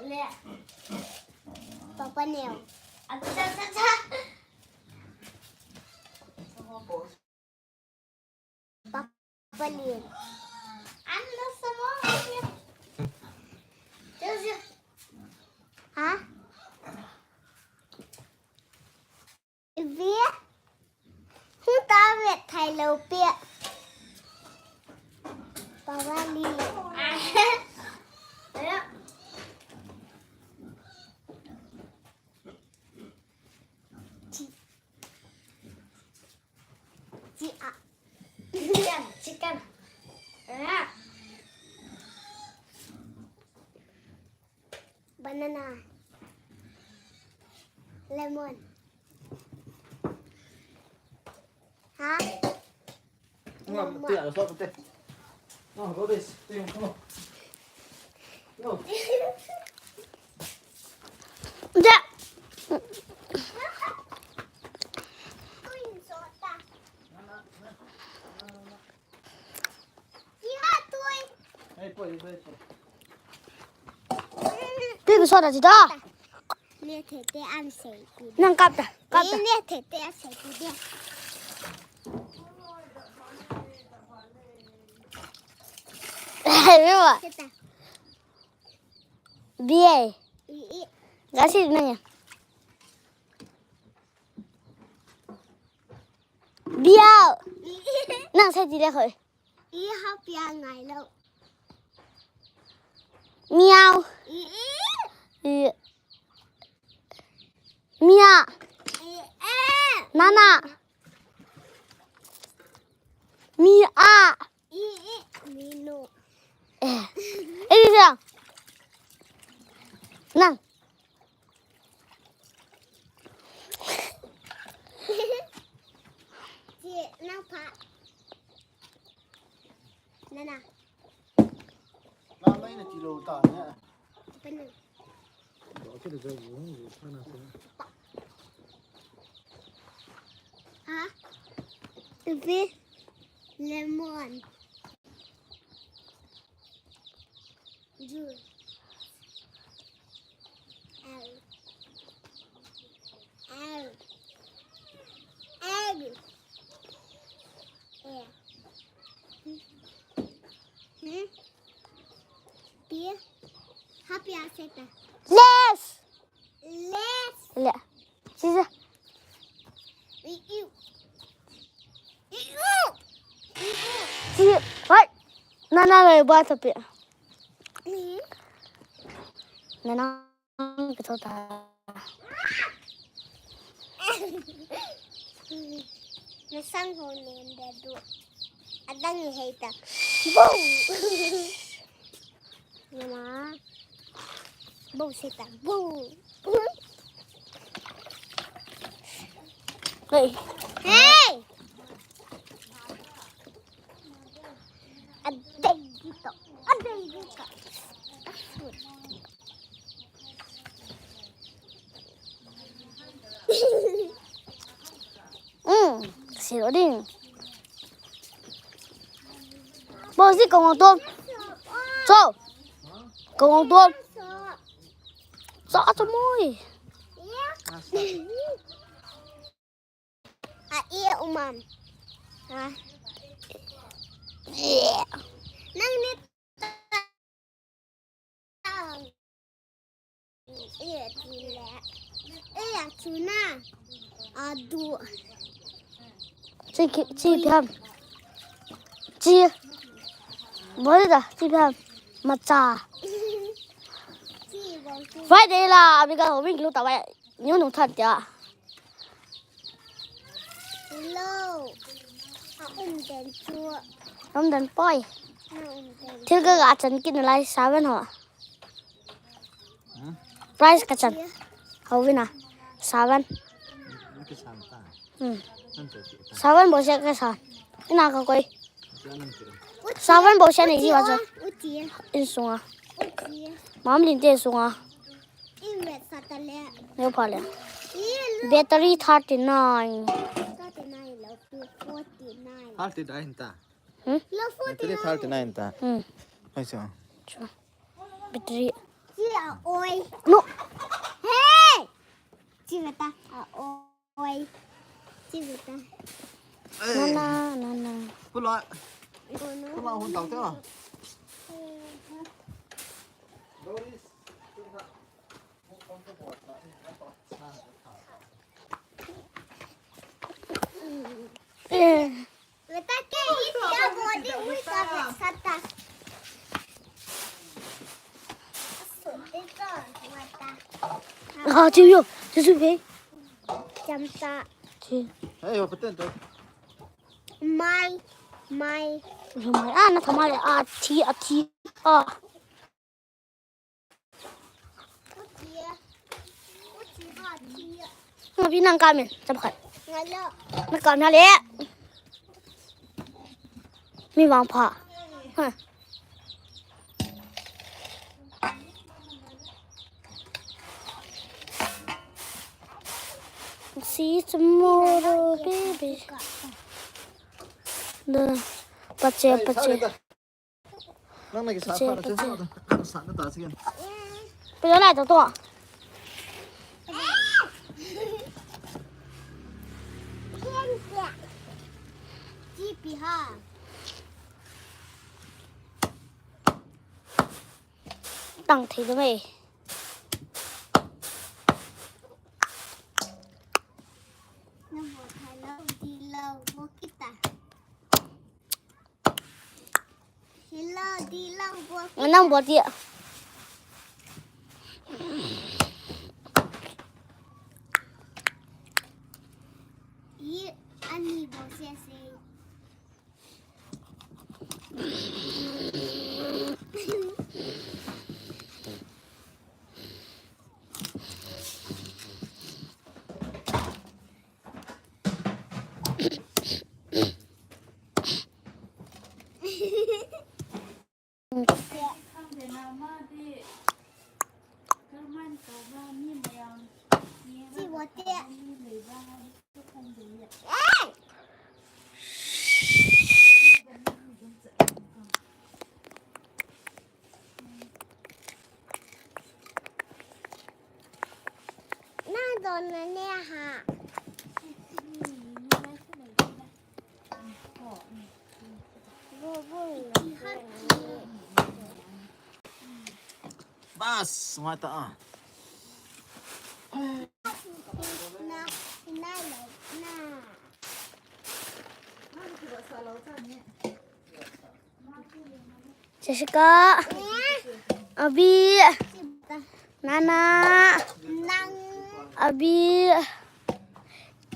Le. Papa Neo. Acha, acha, acha. Papa Lin. Ano sa mo? Ha? Ibi? Hung ta vet thai lo pia. Papa Lin. Chi a. Chicken, chicken. Ah. Banana. Lemon. Ha? Ngam, tia, so, tia. No, go this. Tia, come on. No. Ja. Tui ko so da ji da. Nang kap da, kap da. Hey, Bia. Ga si na ya. Bia. Nang sai ti le khoi. I ha pia ngai lo. Miau. I, i. I. Mia. I, e. Nana. Mia. I, i. Mino. Eh. Eh, dia. Nang. Ci, nang pa. Nana. Na mai na ti lo ta ne. Apa ni? Ba ki da zai yu, yu ta na sa. Ha? Ibi lemon. Juice. Egg. Egg. Egg. Yeah. Hmm? Pia. Happy aseta. Yes. Let's. Le. Sisa. Iu. Iu. Iu. Si. Hai. Nana le ba tapi. Ni. Nana ke chota. Na sang ho nem da du. Adang ni hei ta. Bo. Mama. Bo sita. Bo. Hey. Hey. Adai dito. Adai dito. Hmm, siro ding. Bo si kong tol. So. Kong tol. So, so moi. A, i, umam. Ha? Nang ni ta. I, ti le. I, a, chu na. A, du. Chi ki, chi pham. Chi. Bol da, chi pham. Macha. Chi bol, chi. Friday la, abi ka hobing lu ta wai. Nyo nung than tia. Hello. A um den chu. Um den poi. A um den. Thil ka ga chan kit na lai seven ho. Hmm? Price ka chan. Chi. Hau vina. Seven. Ni ka chan ta. Hmm. Nan to ki ta. Seven bo se ka sa. Ina ka koi. Chi nan ki. Seven bo se ni ji wa cha. Uti. In sunga. Uti. Mam lin te sunga. Yo pha le. Battery thirty nine. Forty-nine. Thirty-nine ta. Hmm? Lo, forty-nine. Thirty-nine ta. Hmm. Ai sa. Sure. Battery. Chia oi. No. Hey! Chia ta. A oi. Chia ta. Nana, nana. Pula. Pula hun tau te. Eh. Ah, chiu yo, chiu chiu ve. Cham ta. Chi. Hey, yo, patient to. Mai, mai. Yo, mai. Ah, na thamai. Ah, thi, ah, thi. Ah. Nga bi nang kamin, cham khat. Nang kamin le. Mi vang pha. Ha. See tomorrow, baby. Da, pache, pache. Nang na kisa pha na che sa na ta sigen. Pe na to to. Tang thei de mai. Nang bol dia. Bas, mata ah. Jessica. Abi. Nana. Abi.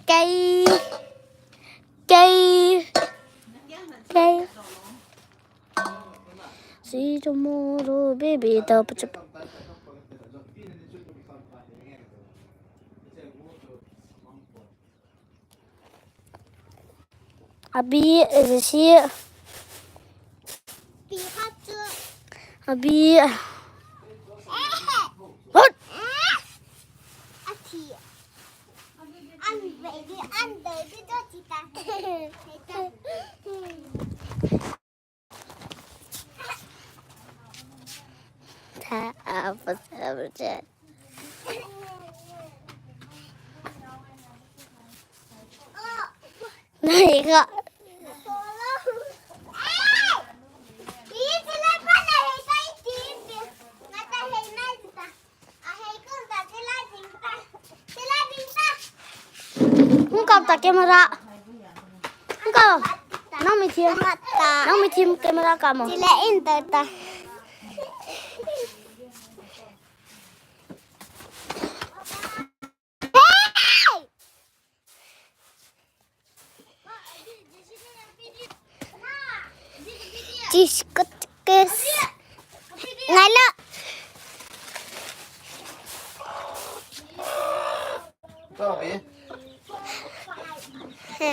Kei. Kei. Kei. See tomorrow, baby. Da, pa, cha, pa. Abi, eh, si. Abi. Hot. Ta, apa sahaja. Nai ka. Hung kap ta camera. Hung kap. Nang mi thim. Nang mi thim camera kamo. Chila in ta ta. Chiskut kes. Ngalo. He.